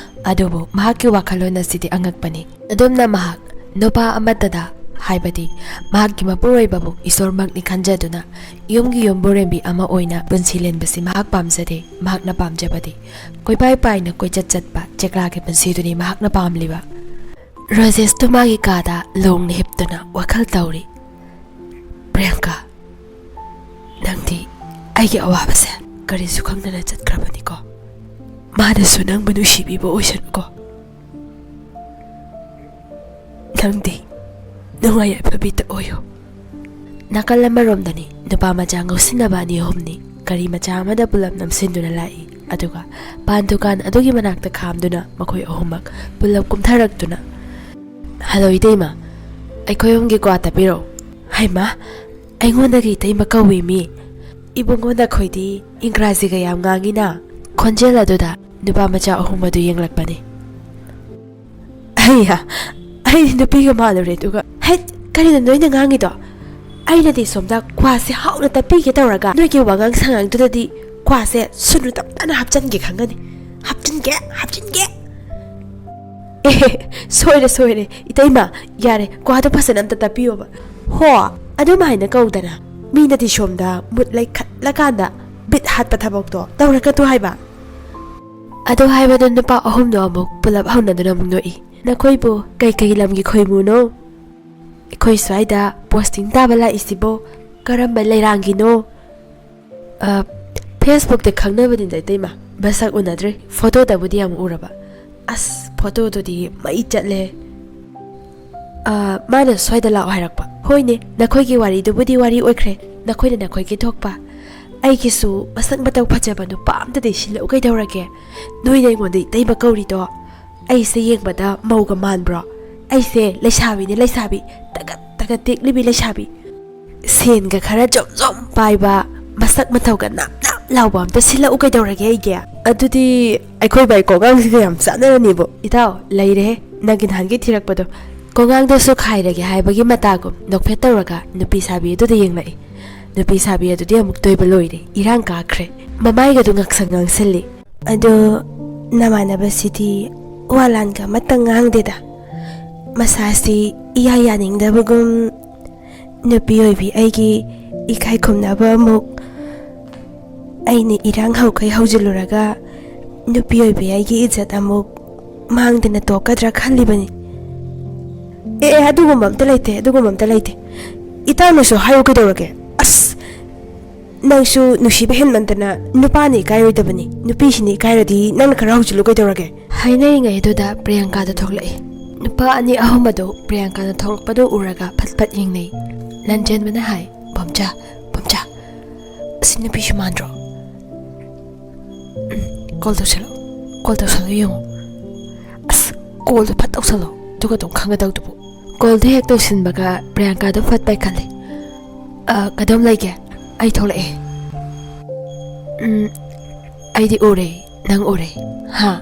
ꯑꯗꯨꯕꯨ ꯃꯍꯥꯛꯀꯤ ꯋꯥꯈꯜꯂꯣꯟ ꯑꯁꯤꯗꯤ ꯑꯉꯛꯄꯅꯤ꯫ ꯑꯗꯨꯝꯅ ꯃꯍꯥꯛ ꯅꯨꯄꯥ ꯑꯃꯠꯇꯗ, ꯍꯥꯏꯕꯗꯤ ꯃꯍꯥꯛꯀꯤ ꯃꯄꯨꯔꯣꯏꯕꯕꯨ ꯏꯁꯣꯔꯃꯛꯅꯤ ꯈꯟꯖꯗꯨꯅ, ꯌꯨꯝꯒꯤ ꯌꯨꯝꯕꯨꯔꯦꯝꯕꯤ ꯑꯃ ꯑꯣꯏꯅ ꯄꯨꯟꯁꯤ ꯂꯦꯟꯕꯁꯤ ꯃꯍꯥꯛ ꯄꯥꯝꯖꯗꯦ꯫ ꯃꯍꯥꯛꯅ ꯄꯥꯝꯖꯕꯗꯤ ꯀꯣꯏꯄꯥꯏ ꯄꯥꯏꯅ ꯀꯣꯏꯆꯠ ꯆꯠꯄ ꯆꯦꯛꯂꯥꯒꯤ ꯄꯨꯟꯁꯤꯗꯨꯅꯤ ꯃꯍꯥꯛꯅ ꯄꯥꯝꯂꯤꯕ꯫ ꯔꯣꯖꯦꯁꯇꯨ ꯃꯥꯒꯤ ꯀꯥꯗ ꯂꯣꯡꯅ ꯍꯤꯞꯇꯨꯅ ꯋꯥꯈꯜ ꯇꯧꯔꯤ꯫ "ꯄ꯭ꯔꯤꯌꯥꯡꯀꯥ, ꯅꯪꯗꯤ ꯑꯩꯒꯤ ꯑꯋꯥꯕꯁꯦ ꯀꯔꯤꯁꯨ ꯈꯪꯗꯅ ꯆꯠꯈ꯭ꯔꯕꯅꯤꯀꯣ꯫ ꯃꯥꯅꯁꯨ ꯅꯪꯕꯨ ꯅꯨꯡꯁꯤꯕꯤꯕ ꯑꯣꯏꯁꯅꯨꯀꯣ꯫ ꯅꯪꯗꯤ ꯅꯨꯡꯉꯥꯏ ꯌꯥꯏꯐꯕꯤꯗ ꯑꯣꯏꯌꯨ꯫" ꯅꯥꯀꯜ ꯑꯃꯔꯣꯝꯗꯅꯤ ꯅꯨꯄꯥ ꯃꯆꯥ ꯉꯧꯁꯤꯟꯅꯕ ꯑꯅꯤ ꯑꯍꯨꯝꯅꯤ ꯒꯥꯔꯤ ꯃꯆꯥ ꯑꯃꯗ ꯄꯨꯂꯞ ꯅꯝꯁꯤꯟꯗꯨꯅ ꯂꯥꯛꯏ꯫ ꯑꯗꯨꯒ ꯄꯥꯟ ꯗꯨꯀꯥꯟ ꯑꯗꯨꯒꯤ ꯃꯅꯥꯛꯇ ꯈꯥꯝꯗꯨꯅ ꯃꯈꯣꯏ ꯑꯍꯨꯝꯃꯛ ꯄꯨꯂꯞ ꯀꯨꯝꯊꯔꯛꯇꯨꯅ, "ꯍꯜꯂꯣ ꯏꯇꯩꯃ, ꯑꯩꯈꯣꯏ ꯑꯍꯨꯝꯒꯤ ꯀ꯭ꯋꯥ ꯇꯞꯄꯤꯔꯛꯎ꯫" "ꯍꯩꯃꯥ, ꯑꯩꯉꯣꯟꯗꯒꯤ ꯏꯇꯩꯃ ꯀꯧꯏ ꯃꯤ? ꯏꯕꯨꯡꯉꯣ, ꯅꯈꯣꯏꯗꯤ ꯏꯪꯒ꯭ꯔꯥꯖꯤꯒ ꯌꯥꯝ ꯉꯥꯡꯉꯤꯅ?" ꯈꯣꯟꯖꯦꯜ ꯑꯗꯨꯗ ꯅꯨꯄꯥ ꯃꯆꯥ ꯑꯍꯨꯝ ꯑꯗꯨ ꯌꯦꯡꯂꯛꯄꯅꯤ꯫ "ꯑꯩꯌꯥ, ꯑꯩꯗꯤ ꯅꯨꯄꯤꯒ ꯃꯥꯜꯂꯨꯔꯦ꯫ ꯑꯗꯨꯒ, ꯍꯩꯠ, ꯀꯔꯤꯅꯣ ꯅꯣꯏꯅ ꯉꯥꯡꯉꯤꯗꯣ? ꯑꯩꯅꯗꯤ ꯁꯣꯝꯗ ꯀ꯭ꯋꯥꯁꯦ ꯍꯥꯎꯅ ꯇꯞꯄꯤꯒꯦ ꯇꯧꯔꯒ, ꯅꯣꯏꯒꯤ ꯋꯥꯉꯥꯡ ꯁꯉꯥꯡꯗꯨꯗꯗꯤ ꯀ꯭ꯋꯥꯁꯦ ꯁꯨꯅꯨ ꯇꯞ ꯇꯞꯅ ꯍꯥꯞꯆꯟꯒꯦ ꯈꯪꯒꯅꯤ꯫ ꯍꯥꯞꯆꯤꯟꯒꯦ, ꯍꯥꯞꯆꯤꯟꯒꯦ꯫" "ꯑꯦ, ꯁꯣꯏꯔꯦ, ꯁꯣꯏꯔꯦ꯫ ꯏꯇꯩꯃ, ꯌꯥꯔꯦ, ꯀ꯭ꯋꯥꯗꯣ ꯐꯖꯅ ꯑꯝꯇ ꯇꯞꯄꯤꯌꯣꯕ꯫" "ꯍꯣ, ꯑꯗꯨꯃꯥꯏꯅ ꯀꯧꯗꯅ꯫ ꯃꯤꯅꯗꯤ ꯁꯣꯝꯗ ꯃꯨꯠ ꯂꯩꯈꯠꯂꯀꯥꯟꯗ ꯕꯤꯠ ꯍꯥꯠꯄ ꯊꯕꯛꯇꯣ ꯇꯧꯔꯛꯀꯅꯨ ꯍꯥꯏꯕ꯫" ꯑꯗꯨ ꯍꯥꯏꯕꯗ ꯅꯨꯄꯥ ꯑꯍꯨꯝꯗꯣ ꯑꯃꯨꯛ ꯄꯨꯂꯞ ꯍꯧꯅꯗꯨꯅ ꯑꯃꯨꯛ ꯅꯣꯛꯏ꯫ "ꯅꯈꯣꯏꯕꯨ ꯀꯩꯀꯩ ꯂꯝꯒꯤ ꯈꯣꯏꯃꯨꯅꯣ? ꯑꯩꯈꯣꯏ ꯁ꯭ꯋꯥꯏꯗ ꯄꯣꯁꯇꯤꯡ ꯇꯥꯕ ꯂꯥꯛꯏꯁꯤꯕꯣ ꯀꯔꯝꯕ ꯂꯩꯔꯥꯡꯒꯤꯅꯣ?" "ꯑ, Facebookꯇ ꯈꯪꯅꯕꯅꯤꯗ ꯏꯇꯩꯃ, ꯃꯁꯛ ꯎꯅꯗ꯭ꯔꯤ, ꯐꯣꯇꯣꯗꯕꯨꯗꯤ ꯌꯥꯝ ꯎꯔꯕ꯫" "ꯑꯁ, ꯐꯣꯇꯣꯗꯨꯗꯤ ꯃꯩ ꯆꯠꯂꯦ꯫" "ꯑ, ꯃꯥꯅ ꯁ꯭ꯋꯥꯏꯗ ꯂꯥꯛꯑꯣ ꯍꯥꯏꯔꯛꯄ꯫" "ꯍꯣꯏꯅꯦ, ꯅꯈꯣꯏꯒꯤ ꯋꯥꯔꯤꯗꯨꯕꯨꯗꯤ ꯋꯥꯔꯤ ꯑꯣꯏꯈ꯭ꯔꯦ, ꯅꯈꯣꯏꯅ ꯅꯈꯣꯏꯒꯤ ꯊꯣꯛꯄ꯫ ꯑꯩꯒꯤꯁꯨ ꯃꯁꯛ ꯃꯇꯧ ꯐꯖꯕ ꯅꯨꯄꯥ ꯑꯝꯇꯗꯤ ꯁꯤꯜꯂꯛꯎ ꯀꯩꯗꯧꯔꯒꯦ? ꯅꯣꯏꯅ ꯑꯩꯉꯣꯟꯗ ꯏꯇꯩꯃ ꯀꯧꯔꯤꯗꯣ ꯑꯩꯁꯦ ꯌꯦꯡꯕꯗ ꯃꯧꯒ ꯃꯥꯟꯕ꯭ꯔꯣ? ꯑꯩꯁꯦ ꯂꯩꯁꯥꯕꯤꯅꯦ, ꯂꯩꯁꯥꯕꯤ, ꯇꯒꯠ ꯇꯒꯠ ꯇꯦꯛꯂꯤꯕꯤ ꯂꯩꯁꯥꯕꯤ꯫ ꯁꯦꯟꯒ ꯈꯔ ꯖꯣꯝ ꯖꯣꯝ ꯄꯥꯏꯕ, ꯃꯁꯛ ꯃꯇꯧꯒ ꯅꯥꯞ ꯅꯥꯞ ꯂꯥꯎꯕ ꯑꯝꯇ ꯁꯤꯜꯂꯛꯎ ꯀꯩꯗꯧꯔꯒꯦ ꯑꯩꯒꯤ? ꯑꯗꯨꯗꯤ ꯑꯩꯈꯣꯏ ꯕꯥꯏ ꯀꯣꯉꯥꯡꯁꯤꯒ ꯌꯥꯝ ꯆꯥꯟꯅꯔꯅꯤꯕꯣ꯫ ꯏꯇꯥꯎ, ꯂꯩꯔꯦꯍꯦ, ꯅꯪꯒꯤ ꯅꯍꯥꯟꯒꯤ ꯊꯤꯔꯛꯄꯗꯣ꯫ ꯀꯣꯉꯥꯡꯗꯣ ꯁꯨꯈꯥꯏꯔꯒꯦ ꯍꯥꯏꯕꯒꯤ ꯃꯇꯥꯒꯨꯝ ꯅꯣꯛꯐꯦꯠ ꯇꯧꯔꯒ ꯅꯨꯄꯤ ꯁꯥꯕꯤ ꯑꯗꯨꯗ ꯌꯦꯡꯂꯛꯏ꯫ ꯅꯨꯄꯤ ꯁꯥꯕꯤ ꯑꯗꯨꯗꯤ ꯑꯃꯨꯛ ꯇꯣꯏꯕ ꯂꯣꯏꯔꯦ, ꯏꯔꯥꯡ ꯀꯥꯈ꯭ꯔꯦ꯫ ꯃꯃꯥꯏꯒꯗꯨ ꯉꯥꯡꯁꯪ ꯉꯥꯡꯁꯜꯂꯤ꯫ ꯑꯗꯣ ꯅꯃꯥꯟꯅꯕꯁꯤꯗꯤ ꯋꯥ ꯂꯥꯟꯒ ꯑꯃꯠꯇ ꯉꯥꯡꯗꯦꯗ꯫ ꯃꯁꯥꯁꯤ ꯏꯌꯥ ꯌꯥꯅꯤꯡꯗꯕꯒꯨꯝ, ꯅꯨꯄꯤ ꯑꯣꯏꯕꯤ ꯑꯩꯒꯤ ꯏꯀꯥꯏ ꯈꯨꯝꯅꯕ ꯑꯃꯨꯛ, ꯑꯩꯅ ꯏꯔꯥꯡ ꯍꯧꯈꯩ ꯍꯧꯖꯤꯜꯂꯨꯔꯒ ꯅꯨꯄꯤ ꯑꯣꯏꯕꯤ ꯑꯩꯒꯤ ꯏꯖꯠ ꯑꯃꯨꯛ ꯃꯥꯡꯗꯅ ꯇꯣꯛꯀꯗ꯭ꯔꯥ ꯈꯜꯂꯤꯕꯅꯤ꯫ ꯑꯦ, ꯑꯦ, ꯑꯗꯨꯒꯨꯝꯕ ꯑꯝꯇ ꯂꯩꯇꯦ, ꯑꯗꯨꯒꯨꯝꯕ ꯑꯝꯇ ꯂꯩꯇꯦ꯫ ꯏꯇꯥꯎꯅꯁꯨ ꯍꯥꯏꯌꯨ ꯀꯩꯗꯧꯔꯒꯦ? ꯑꯁ, ꯅꯪꯁꯨ ꯅꯨꯡꯁꯤꯕ ꯍꯦꯟꯃꯟꯗꯅ ꯅꯨꯄꯥꯅ ꯏꯀꯥꯏꯔꯣꯏꯗꯕꯅꯤ, ꯅꯨꯄꯤꯁꯤꯅ ꯏꯀꯥꯏꯔꯗꯤ ꯅꯪꯅ ꯈꯔ ꯍꯧꯖꯤꯜꯂꯨ ꯀꯩꯗꯧꯔꯒꯦ? ꯍꯥꯏꯅꯔꯤꯉꯩ ꯑꯗꯨꯗ ꯄ꯭ꯔꯤꯌꯥꯡꯀꯥꯗꯣ ꯊꯣꯛꯂꯛꯏ꯫ ꯅꯨꯄꯥ ꯑꯅꯤ ꯑꯍꯨꯝ ꯑꯗꯨ ꯄ꯭ꯔꯤꯌꯥꯡꯀꯥꯅ ꯊꯣꯛꯂꯛꯄꯗꯨ ꯎꯔꯒ ꯐꯠ ꯐꯠ ꯌꯦꯡꯅꯩ꯫ ꯂꯟꯆꯦꯟꯕꯅ ꯍꯥꯏ, "ꯕꯣꯝꯆꯥ, ꯕꯣꯝꯆꯥ, ꯑꯁꯤ ꯅꯨꯄꯤꯁꯨ ꯃꯥꯟꯗ꯭ꯔꯣ? ꯎꯝ, ꯀꯣꯜ ꯇꯧꯁꯜꯂꯣ, ꯀꯣꯜ ꯇꯧꯁꯜꯂꯣ ꯌꯦꯡꯉꯣ꯫ ꯑꯁ, ꯀꯣꯜꯗꯣ ꯐꯠ ꯇꯧꯁꯜꯂꯣ, ꯑꯗꯨꯒ ꯑꯗꯨꯝ ꯈꯪꯒꯗꯧꯗꯨꯕꯨ"꯫ ꯀꯣꯜꯗꯣ ꯍꯦꯛ ꯇꯧꯁꯤꯟꯕꯒ ꯄ꯭ꯔꯤꯌꯥꯡꯀꯥꯗꯣ ꯐꯠ ꯄꯥꯏꯈꯠꯂꯦ꯫ "ꯑ, ꯀꯗꯣꯝ ꯂꯩꯒꯦ? ꯑꯩ ꯊꯣꯛꯂꯛꯑꯦ꯫ ꯎꯝ, ꯑꯩꯗꯤ ꯎꯔꯦ, ꯅꯪ ꯎꯔꯦ"꯫ "ꯍꯥ?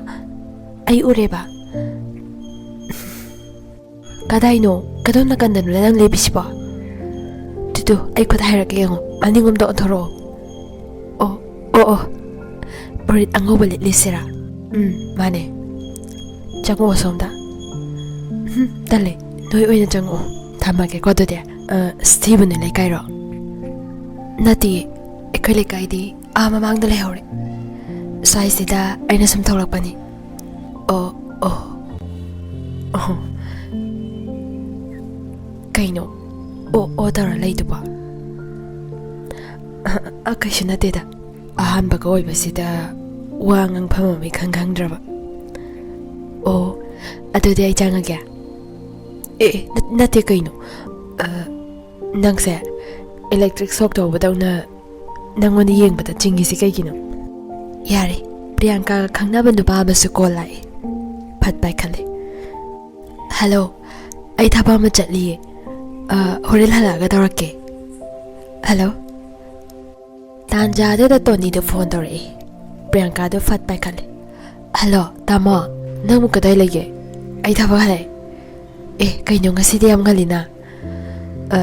ꯑꯩ ꯎꯔꯦꯕ?" "ꯀꯗꯥꯏꯅꯣ? ꯀꯗꯣꯝ ꯅꯥꯀꯟꯗꯅꯣ ꯅꯪ ꯂꯦꯞꯄꯤꯁꯤꯕꯣ?" "ꯇꯨ, ꯇꯨ, ꯑꯩ ꯈꯨꯠ ꯍꯥꯏꯔꯛꯀꯦ ꯌꯦꯡꯉꯣ, ꯃꯅꯤꯡꯂꯣꯝꯗ ꯑꯣꯟꯊꯣꯔꯛꯑꯣ"꯫ "ꯑꯣ, ꯑꯣ, ꯑꯣ, ꯐꯨꯔꯤꯠ ꯑꯉꯧꯕ ꯂꯤꯠꯂꯤꯁꯤꯔꯥ?" "ꯎꯝ, ꯃꯥꯅꯦ꯫ ꯆꯪꯉꯛꯑꯣ ꯁꯣꯝꯗ"꯫ "ꯎꯝ, ꯇꯜꯂꯦ, ꯅꯣꯏ ꯑꯣꯏꯅ ꯆꯪꯉꯛꯑꯣ꯫ ꯊꯝꯃꯒꯦꯀꯣ ꯑꯗꯨꯗꯤ"꯫ "ꯑ, ꯁꯤꯕꯨꯅꯦ ꯂꯩꯀꯥꯏꯔꯣ?" "ꯅꯠꯇꯤꯌꯦ, ꯑꯩꯈꯣꯏ ꯂꯩꯀꯥꯏꯗꯤ ꯑꯥ ꯃꯃꯥꯡꯗ ꯂꯩꯍꯧꯔꯦ꯫ ꯁ꯭ꯋꯥꯏꯁꯤꯗ ꯑꯩꯅ ꯁꯨꯝ ꯊꯣꯛꯂꯛꯄꯅꯤ"꯫ "ꯑꯣ, ꯑꯣ, ꯑꯣ꯫ ꯀꯩꯅꯣ ꯑꯣ, ꯑꯣ ꯇꯧꯔ ꯂꯩꯗꯨꯕꯣ?" "ꯑ, ꯑ, ꯀꯩꯁꯨ ꯅꯠꯇꯦꯗ꯫ ꯑꯍꯥꯟꯕꯒ ꯑꯣꯏꯕꯁꯤꯗ ꯋꯥ ꯉꯥꯡꯐꯝ ꯑꯃ ꯏꯈꯪ ꯈꯪꯗ꯭ꯔꯕ"꯫ "ꯑꯣ, ꯑꯗꯨꯗꯤ ꯑꯩ ꯆꯪꯉꯒꯦ"꯫ "ꯑꯦ, ꯑꯦ, ꯅꯠ-, ꯅꯠꯇꯦ ꯀꯩꯅꯣ꯫ ꯑ, ꯅꯪꯁꯦ electric shock ꯇꯧꯕꯗꯧꯅ ꯅꯪꯉꯣꯟꯗ ꯌꯦꯡꯕꯗ ꯆꯤꯡꯉꯤꯁꯤ ꯀꯩꯒꯤꯅꯣ?" "ꯌꯥꯔꯦ, ꯄ꯭ꯔꯤꯌꯥꯡꯀꯥꯒ ꯈꯪꯅꯕ ꯅꯨꯄꯥ ꯑꯃꯁꯨ ꯀꯣꯜ ꯂꯥꯛꯑꯦ"꯫ ꯐꯠ ꯄꯥꯏꯈꯠꯂꯦ꯫ "ꯍꯜꯂꯣ, ꯑꯩ ꯊꯕꯛ ꯑꯃ ꯆꯠꯂꯤꯌꯦ꯫ ꯑ, ꯍꯣꯔꯦꯟ ꯍꯜꯂꯛꯑꯒ ꯇꯧꯔꯛꯀꯦ"꯫ ꯍꯜꯂꯣ꯫ ꯇꯥꯟꯖꯥꯗꯨꯗ ꯇꯣꯅꯤꯗꯣ ꯐꯣꯟ ꯇꯧꯔꯛꯏ꯫ ꯄ꯭ꯔꯤꯌꯥꯡꯀꯥꯗꯣ ꯐꯠ ꯄꯥꯏꯈꯠꯂꯦ꯫ "ꯍꯜꯂꯣ, ꯇꯥꯃꯣ꯫ ꯅꯪꯕꯨ ꯀꯗꯥꯏ ꯂꯩꯒꯦ? ꯑꯩ ꯊꯕꯛ ꯍꯜꯂꯛꯑꯦ꯫" "ꯑꯦ, ꯀꯩꯅꯣ, ꯉꯁꯤꯗꯤ ꯌꯥꯝ ꯉꯜꯂꯤꯅ?" "ꯑ,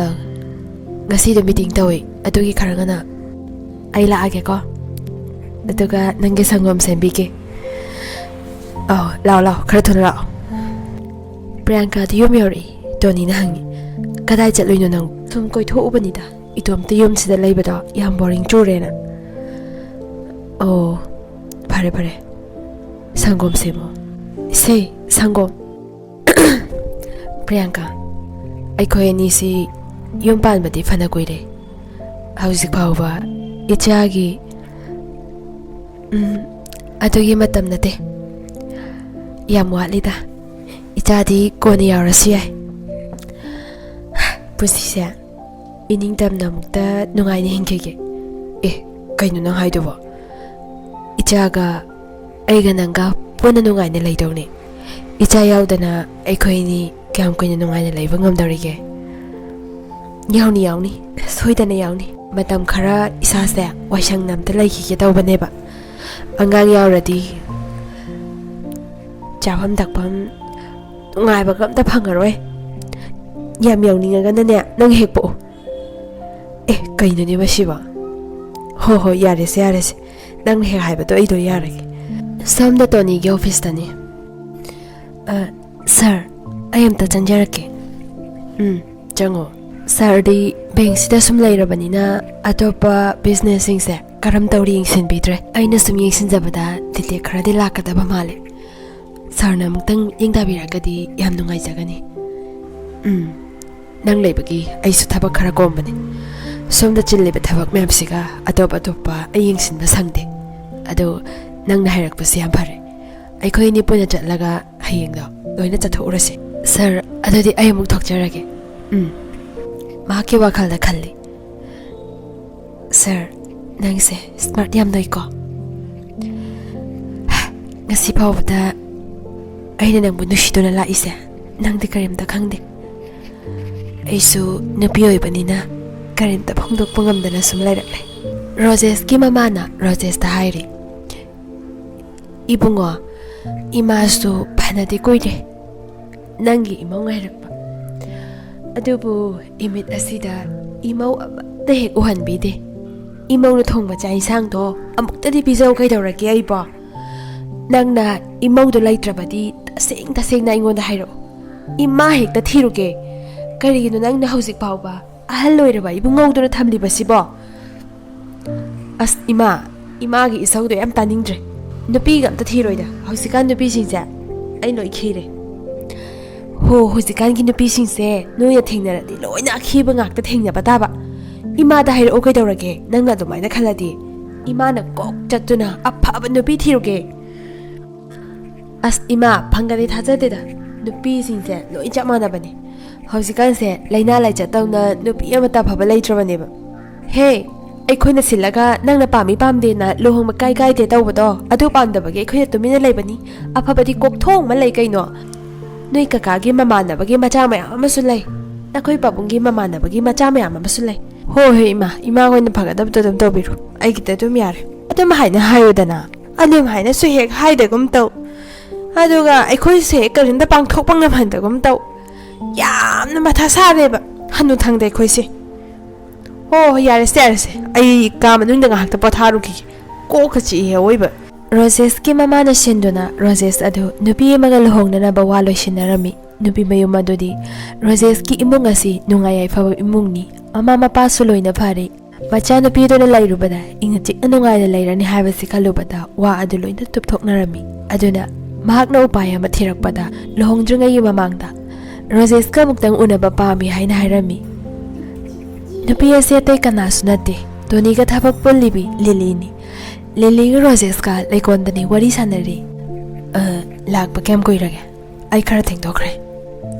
ꯉꯁꯤꯗꯣ ꯃꯤꯇꯤꯡ ꯇꯧꯏ, ꯑꯗꯨꯒꯤ ꯈꯔ ꯉꯟꯅ꯫ ꯑꯩ ꯂꯥꯛꯑꯒꯦꯀꯣ꯫ ꯑꯗꯨꯒ ꯅꯪꯒꯤ ꯁꯪꯒꯣꯝ ꯁꯦꯝꯕꯤꯒꯦ꯫ ꯑꯧ, ꯂꯥꯛꯑꯣ, ꯂꯥꯛꯑꯣ, ꯈꯔ ꯊꯨꯅ ꯂꯥꯛꯑꯣ꯫" ꯄ꯭ꯔꯤꯌꯥꯡꯀꯥꯗꯤ ꯌꯨꯝ ꯌꯧꯔꯛꯏ꯫ ꯇꯣꯅꯤꯅ ꯍꯪꯉꯤ, "ꯀꯗꯥꯏ ꯆꯠꯂꯨꯏꯅꯣ ꯅꯪ?" "ꯁꯨꯝ ꯀꯣꯏꯊꯣꯛꯎꯕꯅꯤꯗ꯫ ꯏꯇꯣꯝꯇ ꯌꯨꯝꯁꯤꯗ ꯂꯩꯕꯗꯣ ꯌꯥꯝ ꯕꯣꯔꯤꯡ ꯆꯨꯔꯦꯅ꯫" "ꯑꯣ, ꯐꯔꯦ, ꯐꯔꯦ꯫ ꯁꯪꯒꯣꯝ ꯁꯦꯝꯃꯣ꯫" "ꯁꯦ, ꯁꯪꯒꯣꯝ꯫" "ꯄ꯭ꯔꯤꯌꯥꯡꯀꯥ, ꯑꯩꯈꯣꯏ ꯑꯅꯤꯁꯤ ꯌꯨꯝ ꯄꯥꯟꯕꯗꯤ ꯐꯅ ꯀꯨꯏꯔꯦ꯫ ꯍꯧꯖꯤꯛ ꯐꯥꯎꯕ ꯏꯆꯥꯒꯤ..." "ꯎꯝ, ꯑꯗꯨꯒꯤ ꯃꯇꯝ ꯅꯠꯇꯦ꯫ ꯌꯥꯝ ꯋꯥꯠꯂꯤꯗ꯫ ꯏꯆꯥꯗꯤ ꯀꯣꯟꯅ ꯌꯥꯎꯔꯁꯨ ꯌꯥꯏ꯫" ꯄꯨꯟꯁꯤꯁꯦ ꯏꯅꯤꯡꯇꯝꯅ ꯑꯃꯨꯛꯇ ꯅꯨꯡꯉꯥꯏꯅ ꯍꯤꯡꯈꯤꯒꯦ꯫ "ꯑꯦ, ꯀꯩꯅꯣ ꯅꯪ ꯍꯥꯏꯗꯨꯕꯣ? ꯏꯆꯥꯒ ꯑꯩꯒ ꯅꯪꯒ ꯄꯨꯟꯅ ꯅꯨꯡꯉꯥꯏꯅ ꯂꯩꯗꯧꯅꯤ꯫ ꯏꯆꯥ ꯌꯥꯎꯗꯅ ꯑꯩꯈꯣꯏꯅꯤ ꯀꯌꯥꯝ ꯀꯨꯏꯅ ꯅꯨꯡꯉꯥꯏꯅ ꯂꯩꯕ ꯉꯝꯗꯧꯔꯤꯒꯦ?" "ꯌꯥꯎꯅꯤ, ꯌꯥꯎꯅꯤ꯫ ꯁꯣꯏꯗꯅ ꯌꯥꯎꯅꯤ꯫ ꯃꯇꯝ ꯈꯔ ꯏꯁꯥꯁꯦ ꯋꯥꯏꯁꯪꯅ ꯑꯝꯇ ꯂꯩꯈꯤꯒꯦ ꯇꯧꯕꯅꯦꯕ꯫ ꯑꯉꯥꯡ ꯌꯥꯎꯔꯗꯤ ꯆꯥꯐꯝ ꯊꯛꯐꯝ ꯅꯨꯡꯉꯥꯏꯕꯒ ꯑꯝꯇ ꯐꯪꯉꯔꯣꯏ꯫ ꯌꯥꯝ ꯌꯥꯎꯅꯤꯡꯉꯒꯅꯅꯦ, ꯅꯪ ꯍꯦꯛ ꯄꯣꯛꯎ꯫" "ꯑꯦ, ꯀꯩꯅꯣꯅꯦ ꯃꯁꯤꯕꯣ? ꯍꯣ, ꯍꯣ, ꯌꯥꯔꯦꯁꯦ, ꯌꯥꯔꯦꯁꯦ꯫ ꯅꯪꯅ ꯍꯦꯛ ꯍꯥꯏꯕꯗꯣ ꯑꯩ ꯂꯣꯏ ꯌꯥꯔꯒꯦ꯫" ꯁꯣꯝꯗ ꯇꯣꯅꯤꯒꯤ ꯑꯣꯐꯤꯁꯇꯅꯤ꯫ "ꯑ, ꯁꯥꯔ, ꯑꯩ ꯑꯝꯇ ꯆꯪꯖꯔꯛꯀꯦ꯫" "ꯎꯝ, ꯆꯪꯉꯣ꯫" "ꯁꯥꯔꯗꯤ ꯕꯦꯡꯁꯤꯗ ꯁꯨꯝ ꯂꯩꯔꯕꯅꯤꯅ ꯑꯇꯣꯞꯄ ꯕꯤꯖꯤꯅꯦꯁꯁꯤꯡꯁꯦ ꯀꯔꯝ ꯇꯧꯔꯤ ꯌꯦꯡꯁꯤꯟꯕꯤꯗ꯭ꯔꯦ꯫ ꯑꯩꯅ ꯁꯨꯝ ꯌꯦꯡꯁꯤꯟꯖꯕꯗ ꯗꯤꯇꯦꯛ ꯈꯔꯗꯤ ꯂꯥꯛꯀꯗꯕ ꯃꯥꯜꯂꯦ꯫ ꯁꯥꯔꯅ ꯑꯃꯨꯛꯇꯪ ꯌꯦꯡꯊꯕꯤꯔꯒꯗꯤ ꯌꯥꯝ ꯅꯨꯡꯉꯥꯏꯖꯒꯅꯤ꯫" "ꯎꯝ, ꯅꯪ ꯂꯩꯕꯒꯤ ꯑꯩꯁꯨ ꯊꯕꯛ ꯈꯔ ꯀꯣꯝꯕꯅꯤ꯫ ꯁꯣꯝꯗ ꯆꯤꯜꯂꯤꯕ ꯊꯕꯛ ꯃꯌꯥꯝꯁꯤꯒ ꯑꯇꯣꯞ ꯑꯇꯣꯞꯄ ꯑꯩ ꯌꯦꯡꯁꯤꯟꯕ ꯁꯪꯗꯦ꯫ ꯑꯗꯣ ꯅꯪꯅ ꯍꯥꯏꯔꯛꯄꯁꯦ ꯌꯥꯝ ꯐꯔꯦ꯫ ꯑꯩꯈꯣꯏ ꯑꯅꯤ ꯄꯨꯟꯅ ꯆꯠꯂꯒ ꯍꯌꯦꯡꯗꯣ ꯂꯣꯏꯅ ꯆꯠꯊꯣꯛꯎꯔꯁꯦ꯫" "ꯁꯥꯔ, ꯑꯗꯨꯗꯤ ꯑꯩ ꯑꯃꯨꯛ ꯊꯣꯛꯆꯔꯒꯦ꯫" "ꯎꯝ꯫" ꯃꯍꯥꯛꯀꯤ ꯋꯥꯈꯜꯗ ꯈꯜꯂꯤ, "ꯁꯥꯔ, ꯅꯪꯁꯦ ꯁ꯭ꯃꯥꯔꯠ ꯌꯥꯝ ꯑꯣꯏꯀꯣ꯫ ꯉꯁꯤ ꯐꯥꯎꯕꯗ ꯑꯩꯅ ꯅꯪꯕꯨ ꯅꯨꯡꯁꯤꯗꯨꯅ ꯂꯥꯛꯏꯁꯦ, ꯅꯪꯗꯤ ꯀꯔꯤꯝꯇ ꯈꯪꯗꯦ꯫ ꯑꯩꯁꯨ ꯅꯨꯄꯤ ꯑꯣꯏꯕꯅꯤꯅ ꯀꯔꯤꯝꯇ ꯐꯣꯡꯗꯣꯛꯄ ꯉꯝꯗꯅ ꯁꯨꯝ ꯂꯩꯔꯛꯂꯦ꯫ ꯔꯣꯖꯦꯁꯀꯤ ꯃꯃꯥꯅ ꯔꯣꯖꯦꯁꯇ ꯍꯥꯏꯔꯤ, "ꯏꯕꯨꯡꯉꯣ, ꯏꯃꯥꯁꯨ ꯐꯅꯗꯤ ꯀꯨꯏꯔꯦ ꯅꯪꯒꯤ ꯏꯃꯧ ꯉꯥꯏꯔꯛꯄ, ꯑꯗꯨꯕꯨ ꯏꯃꯤꯠ ꯑꯁꯤꯗ ꯏꯃꯧ ꯑꯃꯠꯇ ꯍꯦꯛ ꯎꯍꯟꯕꯤꯗꯦ꯫ ꯏꯃꯧꯅ ꯊꯣꯡꯕ ꯆꯥꯛ ꯏꯟꯁꯥꯡꯗꯣ ꯑꯃꯨꯛꯇꯗꯤ ꯄꯤꯖꯧ ꯀꯩꯗꯧꯔꯒꯦ ꯑꯩꯕꯣ? ꯅꯪꯅ ꯏꯃꯧꯗꯣ ꯂꯩꯇ꯭ꯔꯕꯗꯤ ꯇꯁꯦꯡ ꯇꯁꯦꯡꯅ ꯑꯩꯉꯣꯟꯗ ꯍꯥꯏꯔꯛꯑꯣ꯫ ꯏꯃꯥ ꯍꯦꯛꯇ ꯊꯤꯔꯨꯒꯦ꯫ ꯀꯔꯤꯒꯤꯅꯣ ꯅꯪꯅ ꯍꯧꯖꯤꯛ ꯐꯥꯎꯕ ꯑꯍꯜ ꯑꯣꯏꯔꯕ ꯏꯕꯨꯡꯉꯧꯗꯨꯅ ꯊꯝꯂꯤꯕꯁꯤꯕꯣ?" ꯑꯁ ꯏꯃꯥ, ꯏꯃꯥꯒꯤ ꯏꯁꯧꯗꯣ ꯌꯥꯝ ꯇꯥꯅꯤꯡꯗ꯭ꯔꯦ꯫ ꯅꯨꯄꯤꯒ ꯑꯝꯇ ꯊꯤꯔꯣꯏꯗ꯫ ꯍꯧꯖꯤꯛꯀꯥꯟ ꯅꯨꯄꯤꯁꯤꯡꯁꯦ ꯑꯩ ꯂꯣꯏ ꯈꯤꯔꯦ꯫ ꯍꯣ, ꯍꯧꯖꯤꯛꯀꯥꯟꯒꯤ ꯅꯨꯄꯤꯁꯤꯡꯁꯦ ꯅꯣꯏꯅ ꯊꯦꯡꯅꯔꯗꯤ ꯂꯣꯏꯅ ꯑꯈꯤꯕ ꯉꯥꯛꯇ ꯊꯦꯡꯅꯕ ꯇꯥꯕ꯫ ꯏꯃꯥꯗ ꯍꯥꯏꯔꯛꯑꯣ ꯀꯩꯗꯧꯔꯒꯦ, ꯅꯪꯅ ꯑꯗꯨꯃꯥꯏꯅ ꯈꯜꯂꯗꯤ꯫ ꯏꯃꯥꯅ ꯀꯣꯛ ꯆꯠꯇꯨꯅ ꯑꯐꯕ ꯅꯨꯄꯤ ꯊꯤꯔꯨꯒꯦ꯫ ꯑꯁ ꯏꯃꯥ, ꯐꯪꯒꯅꯤ ꯊꯥꯖꯗꯦꯗ꯫ ꯅꯨꯄꯤꯁꯤꯡꯁꯦ ꯂꯣꯏ ꯆꯞ ꯃꯥꯟꯅꯕꯅꯤ꯫ ꯍꯧꯖꯤꯛꯀꯥꯟꯁꯦ ꯂꯥꯏꯅꯥ ꯂꯥꯏꯆꯠ ꯇꯧꯅ ꯅꯨꯄꯤ ꯑꯃꯠꯇ ꯑꯐꯕ ꯂꯩꯇ꯭ꯔꯕꯅꯦꯕ꯫ ꯍꯦ, ꯑꯩꯈꯣꯏꯅ ꯁꯤꯜꯂꯒ ꯅꯪꯅ ꯄꯥꯝꯃꯤ ꯄꯥꯝꯗꯦꯅ ꯂꯨꯍꯣꯡꯕ ꯀꯥꯏ ꯀꯥꯏꯗꯦ ꯇꯧꯕꯗꯣ, ꯑꯗꯨ ꯄꯥꯝꯗꯕꯒꯤ ꯑꯩꯈꯣꯏꯅ ꯇꯨꯃꯤꯟꯅ ꯂꯩꯕꯅꯤ꯫ ꯑꯐꯕꯗꯤ ꯀꯣꯛꯊꯣꯡ ꯑꯃ ꯂꯩ ꯀꯩꯅꯣ꯫ ꯅꯣꯏ ꯀꯀꯥꯒꯤ ꯃꯃꯥꯟꯅꯕꯒꯤ ꯃꯆꯥ ꯃꯌꯥꯝ ꯑꯃꯁꯨ ꯂꯩ꯫ ꯅꯈꯣꯏ ꯄꯥꯕꯨꯡꯒꯤ ꯃꯃꯥꯟꯅꯕꯒꯤ ꯃꯆꯥ ꯃꯌꯥꯝ ꯑꯃꯁꯨ ꯂꯩ꯫ ꯍꯣꯏ ꯍꯣꯏ ꯏꯃꯥ, ꯏꯃꯥ ꯍꯣꯏꯅ ꯐꯒꯗꯕꯗꯣ ꯑꯗꯨꯝ ꯇꯧꯕꯤꯔꯣ꯫ ꯑꯩꯒꯤꯗ ꯑꯗꯨꯝ ꯌꯥꯔꯦ꯫ ꯑꯗꯨꯝ ꯍꯥꯏꯅ ꯍꯥꯏꯌꯨꯗꯅ꯫ ꯑꯗꯨꯝ ꯍꯥꯏꯅꯁꯨ ꯍꯦꯛ ꯍꯥꯏꯗꯒꯨꯝ ꯇꯧ꯫ ꯑꯗꯨꯒ ꯑꯩꯈꯣꯏꯁꯦ ꯀꯔꯤꯝꯇ ꯄꯥꯡꯊꯣꯛꯄ ꯉꯝꯍꯟꯗꯒꯨꯝ ꯇꯧ꯫ ꯌꯥꯝꯅ ꯃꯊꯥ ꯁꯥꯔꯦꯕ ꯍꯅꯨꯊꯪꯗ ꯑꯩꯈꯣꯏꯁꯦ꯫ ꯍꯣ ꯍꯣ, ꯌꯥꯔꯦꯁꯦ ꯌꯥꯔꯦꯁꯦ, ꯑꯩ ꯀꯥ ꯃꯅꯨꯡꯗ ꯉꯥꯏꯍꯥꯛꯇ ꯄꯣꯊꯥꯔꯨꯈꯤꯒꯦ꯫ ꯀꯣꯛꯀ ꯆꯤꯛꯏꯍꯦ ꯑꯋꯣꯏꯕ꯫ ꯔꯣꯖꯦꯁꯀꯤ ꯃꯃꯥꯅ ꯁꯤꯟꯗꯨꯅ ꯔꯣꯖꯦꯁ ꯑꯗꯨ ꯅꯨꯄꯤ ꯑꯃꯒ ꯂꯨꯍꯣꯡꯅꯅꯕ ꯋꯥ ꯂꯣꯏꯁꯤꯟꯅꯔꯝꯃꯤ꯫ ꯅꯨꯄꯤ ꯃꯌꯨꯝ ꯑꯗꯨꯗꯤ ꯔꯣꯖꯦꯁꯀꯤ ꯏꯃꯨꯡ ꯑꯁꯤ ꯅꯨꯡꯉꯥꯏ ꯌꯥꯏꯐꯕ ꯏꯃꯨꯡꯅꯤ꯫ ꯃꯃꯥ ꯃꯄꯥꯁꯨ ꯂꯣꯏꯅ ꯐꯔꯦ꯫ ꯃꯆꯥꯅꯨꯄꯤꯗꯨꯅ ꯂꯩꯔꯨꯕꯗ ꯏꯪꯅ ꯆꯤꯛꯅ ꯅꯨꯡꯉꯥꯏꯅ ꯂꯩꯔꯅꯤ ꯍꯥꯏꯕꯁꯤ ꯈꯜꯂꯨꯕꯗ ꯋꯥ ꯑꯗꯨ ꯂꯣꯏꯅ ꯇꯨꯞꯊꯣꯛꯅꯔꯝꯃꯤ꯫ ꯑꯗꯨꯅ ꯃꯍꯥꯛꯅ ꯎꯄꯥꯏ ꯑꯃ ꯊꯤꯔꯛꯄꯗ ꯂꯨꯍꯣꯡꯗ꯭ꯔꯤꯉꯩꯒꯤ ꯃꯃꯥꯡꯗ ꯔꯣꯖꯦꯁꯀ ꯑꯃꯨꯛꯇꯪ ꯎꯅꯕ ꯄꯥꯝꯃꯤ ꯍꯥꯏꯅ ꯍꯥꯏꯔꯝꯃꯤ꯫ ꯅꯨꯄꯤ ꯑꯁꯤ ꯑꯇꯩ ꯀꯅꯥꯁꯨ ꯅꯠꯇꯦ, ꯇꯣꯅꯤꯒ ꯊꯕꯛ ꯄꯨꯜꯂꯤꯕꯤ ꯂꯤꯂꯤꯅꯤ꯫ ꯂꯤꯂꯤꯒ ꯔꯣꯖꯦꯁꯀ ꯂꯩꯀꯣꯟꯗꯅꯤ ꯋꯥꯔꯤ ꯁꯥꯟꯅꯔꯤ꯫ "ꯑ, ꯂꯥꯛꯄ ꯀꯌꯥꯝ ꯀꯨꯏꯔꯒꯦ? ꯑꯩ ꯈꯔ ꯊꯦꯡꯗꯣꯛꯈ꯭ꯔꯦ꯫"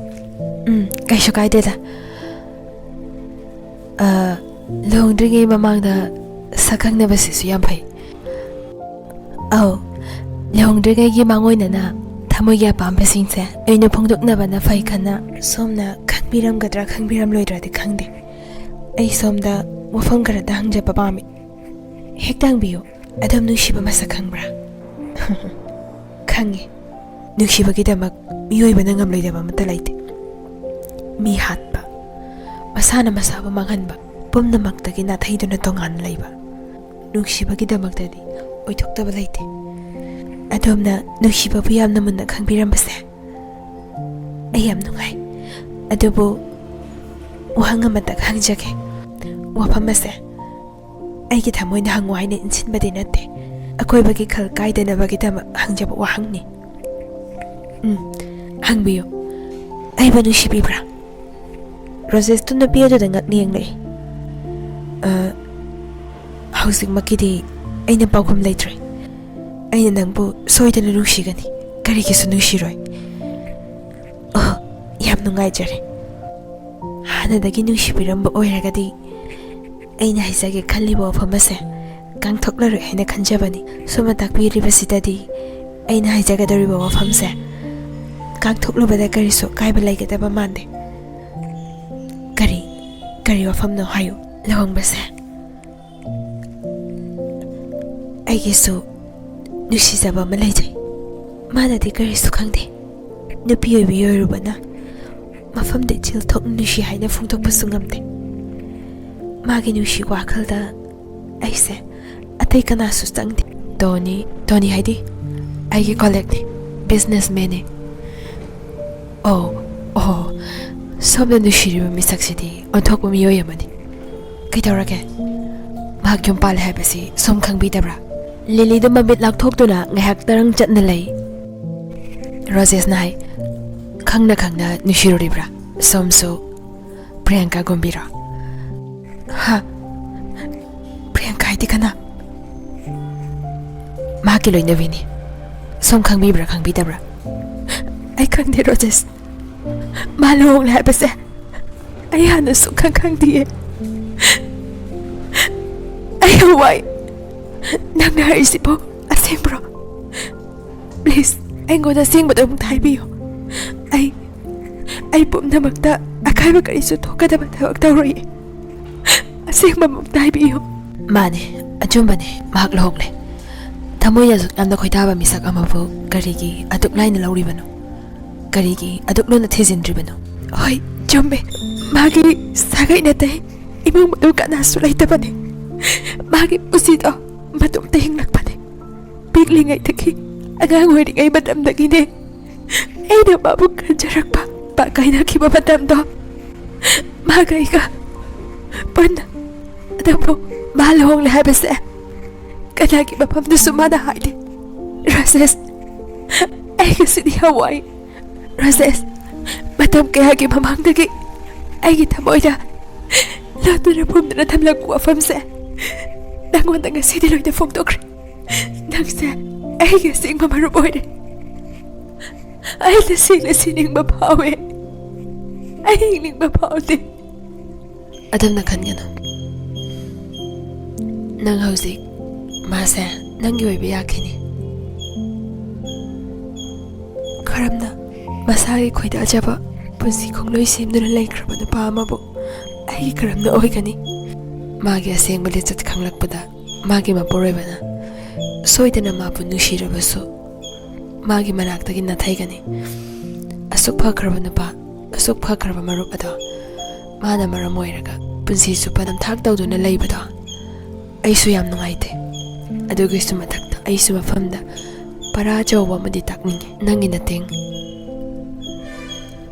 "ꯎꯝ, ꯀꯩꯁꯨ ꯀꯥꯏꯗꯦꯗ꯫ ꯑ, ꯂꯨꯍꯣꯡꯗ꯭ꯔꯤꯉꯩ ꯃꯃꯥꯡꯗ ꯁꯛ ꯈꯪꯅꯕꯁꯤꯁꯨ ꯌꯥꯝ ꯐꯩ꯫" "ꯑꯧ, ꯂꯨꯍꯣꯡꯗ꯭ꯔꯤꯉꯩꯒꯤ ꯃꯥꯡꯑꯣꯏꯅꯅ ꯊꯃꯣꯏꯒꯤ ꯑꯄꯥꯝꯕꯁꯤꯡꯁꯦ ꯑꯩꯅ ꯐꯣꯡꯗꯣꯛꯅꯕꯅ ꯐꯩ ꯈꯟꯅ ꯁꯣꯝꯅ ꯈꯪꯕꯤꯔꯝꯒꯗ꯭ꯔꯥ ꯈꯪꯕꯤꯔꯝꯂꯣꯏꯗ꯭ꯔꯥꯗꯤ ꯈꯪꯗꯦ꯫ ꯑꯩ ꯁꯣꯝꯗ ꯋꯥꯐꯝ ꯈꯔꯗ ꯍꯪꯖꯕ ꯄꯥꯝꯃꯤ꯫ ꯍꯦꯛꯇ ꯍꯪꯕꯤꯌꯨ꯫ ꯑꯗꯣꯝ ꯅꯨꯡꯁꯤꯕ ꯃꯁꯛ ꯈꯪꯕ꯭ꯔꯥ? ꯈꯪꯉꯤ꯫ ꯅꯨꯡꯁꯤꯕꯒꯤꯗꯃꯛ ꯃꯤꯑꯣꯏꯕꯅ ꯉꯝꯂꯣꯏꯗꯕ ꯑꯃꯠꯇ ꯂꯩꯇꯦ꯫ ꯃꯤ ꯍꯥꯠꯄ, ꯃꯁꯥꯅ ꯃꯁꯥꯕꯨ ꯃꯥꯡꯍꯟꯕ, ꯄꯨꯝꯅꯃꯛꯇꯒꯤ ꯅꯥꯊꯩꯗꯨꯅ ꯇꯣꯉꯥꯟꯅ ꯂꯩꯕ, ꯅꯨꯡꯁꯤꯕꯒꯤꯗꯃꯛꯇꯗꯤ ꯑꯣꯏꯊꯣꯛꯇꯕ ꯂꯩꯇꯦ꯫ ꯑꯗꯣꯝꯅ ꯅꯨꯡꯁꯤꯕꯕꯨ ꯌꯥꯝꯅ ꯃꯨꯟꯅ ꯈꯪꯕꯤꯔꯝꯕꯁꯦ ꯑꯩ ꯌꯥꯝ ꯅꯨꯡꯉꯥꯏ꯫ ꯑꯗꯨꯕꯨ ꯋꯥꯍꯪ ꯑꯃꯇꯪ ꯍꯪꯖꯒꯦ꯫ ꯋꯥꯐꯝ ꯑꯁꯦ ꯑꯩꯒꯤ ꯊꯃꯣꯏꯅ ꯍꯪꯉꯨ ꯍꯥꯏꯅ ꯏꯟꯁꯤꯟꯕꯗꯤ ꯅꯠꯇꯦ꯫ ꯑꯀꯣꯏꯕꯒꯤ ꯈꯜ ꯀꯥꯏꯗꯅꯕꯒꯤꯗꯃꯛ ꯍꯪꯖꯕ ꯋꯥꯍꯪꯅꯤ꯫ ꯎꯝ, ꯍꯪꯕꯤꯌꯨ꯫ ꯑꯩꯕꯨ ꯅꯨꯡꯁꯤꯕꯤꯕ꯭ꯔꯥ? ꯔꯣꯖꯦꯁꯇꯨ ꯅꯨꯄꯤ ꯑꯗꯨꯗ ꯉꯛꯅ ꯌꯦꯡꯂꯛꯏ꯫ "ꯑ, ꯍꯧꯖꯤꯛꯃꯛꯀꯤꯗꯤ ꯑꯩꯅ ꯄꯥꯎꯈꯨꯝ ꯂꯩꯇ꯭ꯔꯦ꯫ ꯑꯩꯅ ꯅꯪꯕꯨ ꯁꯣꯏꯗꯅ ꯅꯨꯡꯁꯤꯒꯅꯤ꯫ ꯀꯔꯤꯒꯤꯁꯨ ꯅꯨꯡꯁꯤꯔꯣꯏ꯫" "ꯑꯣ, ꯌꯥꯝ ꯅꯨꯡꯉꯥꯏꯖꯔꯦ꯫ ꯍꯥꯟꯅꯗꯒꯤ ꯅꯨꯡꯁꯤꯕꯤꯔꯝꯕ ꯑꯣꯏꯔꯒꯗꯤ ꯑꯩꯅ ꯍꯥꯏꯖꯒꯦ ꯈꯜꯂꯤꯕ ꯋꯥꯐꯝ ꯑꯁꯦ ꯀꯥꯡꯊꯣꯛꯂꯔꯣꯏ ꯍꯥꯏꯅ ꯈꯟꯖꯕꯅꯤ꯫ ꯁꯣꯝꯅ ꯇꯥꯛꯄꯤꯔꯤꯕꯁꯤꯗꯗꯤ ꯑꯩꯅ ꯍꯥꯏꯖꯒꯗꯧꯔꯤꯕ ꯋꯥꯐꯝꯁꯦ ꯀꯥꯡꯊꯣꯛꯂꯨꯕꯗ ꯀꯔꯤꯁꯨ ꯑꯀꯥꯏꯕ ꯂꯩꯒꯗꯕ ꯃꯥꯟꯗꯦ꯫" "ꯀꯔꯤ, ꯀꯔꯤ ꯋꯥꯐꯝꯅꯣ ꯍꯥꯏꯌꯨ꯫" "ꯂꯨꯍꯣꯡꯕꯁꯦ ꯑꯩꯒꯤꯁꯨ ꯅꯨꯡꯁꯤꯖꯕ ꯑꯃ ꯂꯩꯖꯩ꯫ ꯃꯥꯅꯗꯤ ꯀꯔꯤꯁꯨ ꯈꯪꯗꯦ꯫ ꯅꯨꯄꯤ ꯑꯣꯏꯕꯤ ꯑꯣꯏꯔꯨꯕꯅ ꯃꯐꯝꯗ ꯏꯆꯤꯜ ꯊꯣꯛꯅ ꯅꯨꯡꯁꯤ ꯍꯥꯏꯅ ꯐꯣꯡꯗꯣꯛꯄꯁꯨ ꯉꯝꯗꯦ꯫ ꯃꯥꯒꯤ ꯅꯨꯡꯁꯤ ꯋꯥꯈꯜꯗ ꯑꯩꯁꯦ ꯑꯇꯩ ꯀꯅꯥꯁꯨ ꯆꯪꯗꯦ꯫" "ꯇꯣꯅꯤ, ꯇꯣꯅꯤ ꯍꯥꯏꯗꯤ?" "ꯑꯩꯒꯤ ꯀꯣꯂꯦꯒꯅꯤ, ꯕꯤꯖꯤꯅꯦꯁꯃꯦꯟꯅꯤ꯫" "ꯑꯣ, ꯑꯣ, ꯁꯣꯝꯅ ꯅꯨꯡꯁꯤꯔꯤꯕ ꯃꯤꯁꯛꯁꯤꯗꯤ ꯑꯣꯟꯊꯣꯛꯄ ꯃꯤꯑꯣꯏ ꯑꯃꯅꯤ꯫ ꯀꯩꯗꯧꯔꯒꯦ? ꯃꯍꯥꯛ ꯌꯨꯝ ꯄꯥꯜꯂꯦ ꯍꯥꯏꯕꯁꯤ ꯁꯣꯝ ꯈꯪꯕꯤꯗꯕ꯭ꯔꯥ?" ꯂꯤꯂꯤꯗꯨ ꯃꯃꯤꯠ ꯂꯥꯎꯊꯣꯛꯇꯨꯅ ꯉꯥꯏꯍꯥꯛ ꯇꯔꯪ ꯆꯠꯅ ꯂꯩ꯫ ꯔꯣꯖꯦꯁꯅ ꯍꯥꯏ, "ꯈꯪꯅ ꯈꯪꯅ ꯅꯨꯡꯁꯤꯔꯨꯔꯤꯕ꯭ꯔꯥ? ꯁꯣꯝꯁꯨ ꯄ꯭ꯔꯤꯌꯥꯡꯀꯥꯒꯨꯝꯕꯤꯔꯣ?" "ꯍꯥ? ꯄ꯭ꯔꯤꯌꯥꯡꯀꯥ ꯍꯥꯏꯗꯤ ꯀꯅꯥ?" "ꯃꯍꯥꯛꯀꯤ ꯂꯣꯏꯅꯕꯤꯅꯤ꯫ ꯁꯣꯝ ꯈꯪꯕꯤꯕ꯭ꯔꯥ ꯈꯪꯕꯤꯗꯕ꯭ꯔꯥ?" "ꯑꯩ ꯈꯪꯗꯦ ꯔꯣꯖꯦꯁ꯫ ꯃꯥ ꯂꯨꯍꯣꯡꯂꯦ ꯍꯥꯏꯕꯁꯦ ꯑꯩ ꯍꯥꯟꯅ ꯁꯨꯛꯈꯪ ꯈꯪꯗꯤꯌꯦ꯫ ꯑꯩ ꯌꯥꯝ ꯋꯥꯏ꯫ ꯅꯪꯅ ꯍꯥꯏꯔꯤꯁꯤꯕꯨ ꯑꯁꯦꯡꯕ꯭ꯔꯣ? ꯄ꯭ꯂꯤꯖ, ꯑꯩꯉꯣꯟꯗ ꯑꯁꯦꯡꯕꯗꯣ ꯑꯃꯨꯛꯇ ꯍꯥꯏꯕꯤꯌꯨ꯫ ꯑꯩ, ꯑꯩ ꯄꯨꯝꯅꯃꯛꯇ ꯑꯀꯥꯏꯕ ꯀꯔꯤꯁꯨ ꯊꯣꯛꯀꯗꯕ ꯊꯕꯛ ꯇꯧꯔꯣꯏꯌꯦ꯫ ꯑꯁꯦꯡꯕ ꯑꯃꯨꯛꯇ ꯍꯥꯏꯕꯤꯌꯨ꯫ ꯃꯥꯅꯦ, ꯑꯆꯨꯝꯕꯅꯦ, ꯃꯍꯥꯛ ꯂꯨꯍꯣꯡꯂꯦ꯫ ꯊꯃꯣꯏꯅ ꯑꯁꯨꯛ ꯌꯥꯝꯅ ꯈꯣꯏꯗꯥꯕ ꯃꯤꯁꯛ ꯑꯃꯕꯨ ꯀꯔꯤꯒꯤ ꯑꯗꯨꯛ ꯂꯥꯏꯅ ꯂꯧꯔꯤꯕꯅꯣ? ꯀꯔꯤꯒꯤ ꯑꯗꯨꯛ ꯂꯨꯅ ꯊꯤꯖꯤꯟꯗ꯭ꯔꯤꯕꯅꯣ? ꯍꯣꯏ, ꯆꯨꯝꯃꯦ꯫ ꯃꯥꯒꯤ ꯁꯥꯒꯩ ꯅꯠꯇꯦ, ꯏꯃꯨꯡ ꯃꯅꯨꯡ ꯀꯅꯥꯁꯨ ꯂꯩꯇꯕꯅꯦ꯫ ꯃꯥꯒꯤ ꯄꯨꯟꯁꯤꯗꯣ ꯃꯇꯣꯝꯇ ꯍꯤꯡꯂꯛꯄꯅꯦ꯫ ꯄꯤꯛꯂꯤꯉꯩꯗꯒꯤ, ꯑꯉꯥꯡ ꯑꯣꯏꯔꯤꯉꯩ ꯃꯇꯝꯗꯒꯤꯅꯦ ꯑꯩꯅ ꯃꯥꯕꯨ ꯈꯟꯖꯔꯛꯄ꯫ ꯄꯥꯛ ꯀꯥꯏꯅꯈꯤꯕ ꯃꯇꯝꯗꯣ ꯃꯥꯒ ꯑꯩꯒ ꯄꯨꯟꯅ꯫ ꯑꯗꯨꯕꯨ ꯃꯥ ꯂꯨꯍꯣꯡꯂꯦ ꯍꯥꯏꯕꯁꯦ ꯀꯅꯥꯒꯤ ꯃꯐꯝꯗꯁꯨ ꯃꯥꯅ ꯍꯥꯏꯗꯦ꯫ ꯔꯥꯖꯦꯁ, ꯑꯩꯒꯁꯤꯗꯤ ꯌꯥꯝ ꯋꯥꯏ꯫ ꯔꯥꯖꯦꯁ, ꯃꯇꯝ ꯀꯌꯥꯒꯤ ꯃꯃꯥꯡꯗꯒꯤ ꯑꯩꯒꯤ ꯊꯃꯣꯏꯗ ꯂꯣꯠꯇꯨꯅ ꯐꯨꯝꯗꯨꯅ ꯊꯝꯂꯛꯄ ꯋꯥꯐꯝꯁꯦ ꯅꯪꯉꯣꯟꯗ ꯉꯁꯤꯗꯤ ꯂꯣꯏꯅ ꯐꯣꯡꯗꯣꯛꯈ꯭ꯔꯦ꯫ ꯅꯪꯁꯦ ꯑꯩꯒꯤ ꯑꯁꯦꯡꯕ ꯃꯔꯨꯞ ꯑꯣꯏꯔꯦ꯫ ꯑꯩ ꯇꯁꯦꯡꯅ ꯁꯤꯅꯤꯡꯕ ꯐꯥꯎꯋꯦ꯫ ꯑꯩ ꯍꯤꯡꯅꯤꯡꯕ ꯐꯥꯎꯗꯦ꯫ ꯑꯗꯨꯝꯅ ꯈꯟꯒꯅꯨ꯫ ꯅꯪ ꯍꯧꯖꯤꯛ ꯃꯥꯁꯦ ꯅꯪꯒꯤ ꯑꯣꯏꯕ ꯌꯥꯈꯤꯅꯤ꯫ ꯀꯔꯝꯅ ꯃꯁꯥꯒꯤ ꯈꯣꯏꯗꯥꯖꯕ ꯄꯨꯟꯁꯤ ꯈꯣꯡꯂꯣꯏ ꯁꯦꯝꯗꯨꯅ ꯂꯩꯈ꯭ꯔꯕ ꯅꯨꯄꯥ ꯑꯃꯕꯨ ꯑꯩꯒꯤ ꯀꯔꯝꯅ ꯑꯣꯏꯒꯅꯤ? ꯃꯥꯒꯤ ꯑꯁꯦꯡꯕ ꯂꯤꯆꯠ ꯈꯪꯂꯛꯄꯗ ꯃꯥꯒꯤ ꯃꯄꯨꯔꯣꯏꯕꯅ ꯁꯣꯏꯗꯅ ꯃꯥꯕꯨ ꯅꯨꯡꯁꯤꯔꯕꯁꯨ ꯃꯥꯒꯤ ꯃꯅꯥꯛꯇꯒꯤ ꯅꯥꯊꯩꯒꯅꯤ꯫ ꯑꯁꯨꯛ ꯐꯈ꯭ꯔꯕ ꯅꯨꯄꯥ, ꯑꯁꯨꯛ ꯐꯈ꯭ꯔꯕ ꯃꯔꯨꯞ ꯑꯗꯣ ꯃꯥꯅ ꯃꯔꯝ ꯑꯣꯏꯔꯒ ꯄꯨꯟꯁꯤ ꯆꯨꯞꯄ ꯅꯝꯊꯥꯛ ꯇꯧꯗꯨꯅ ꯂꯩꯕꯗꯣ ꯑꯩꯁꯨ ꯌꯥꯝ ꯅꯨꯡꯉꯥꯏꯇꯦ꯫ ꯑꯗꯨꯒꯤꯁꯨ ꯃꯊꯛꯇ ꯑꯩꯁꯨ ꯃꯐꯝꯗ ꯄꯔꯥ ꯑꯆꯧꯕ ꯑꯃꯗꯤ ꯇꯥꯛꯅꯤꯡꯉꯤ꯫ ꯅꯪꯒꯤ ꯅꯇꯦꯡ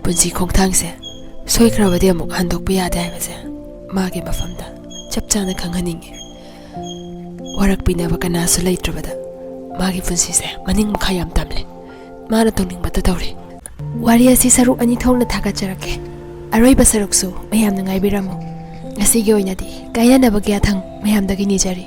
ꯄꯨꯟꯁꯤ ꯈꯣꯡꯊꯥꯡꯁꯦ ꯁꯣꯏꯈ꯭ꯔꯕꯗꯤ ꯑꯃꯨꯛ ꯍꯟꯗꯣꯛꯄ ꯌꯥꯗꯦ ꯍꯥꯏꯕꯁꯦ ꯃꯥꯒꯤ ꯃꯐꯝꯗ ꯆꯞ ꯆꯥꯅ ꯈꯪꯍꯟꯅꯤꯡꯉꯤ꯫ ꯋꯥꯔꯛꯄꯤꯅꯕ ꯀꯅꯥꯁꯨ ꯂꯩꯇ꯭ꯔꯕꯗ ꯃꯥꯒꯤ ꯄꯨꯟꯁꯤꯁꯦ ꯃꯅꯤꯡ ꯃꯈꯥ ꯌꯥꯝ ꯇꯝꯂꯦ꯫ ꯃꯥꯅ ꯇꯧꯅꯤꯡꯕꯗ ꯇꯧꯔꯦ꯫ ꯋꯥꯔꯤ ꯑꯁꯤ ꯁꯔꯨꯛ ꯑꯅꯤ ꯊꯣꯛꯅ ꯊꯥꯒꯠꯆꯔꯛꯀꯦ꯫ ꯑꯔꯣꯏꯕ ꯁꯔꯨꯛꯁꯨ ꯃꯌꯥꯝꯅ ꯉꯥꯏꯕꯤꯔꯝꯃꯨ꯫ ꯉꯁꯤꯒꯤ ꯑꯣꯏꯅꯗꯤ ꯀꯥꯏꯅꯅꯕꯒꯤ ꯌꯥꯊꯪ ꯃꯌꯥꯝꯗꯒꯤ ꯅꯤꯖꯔꯤ꯫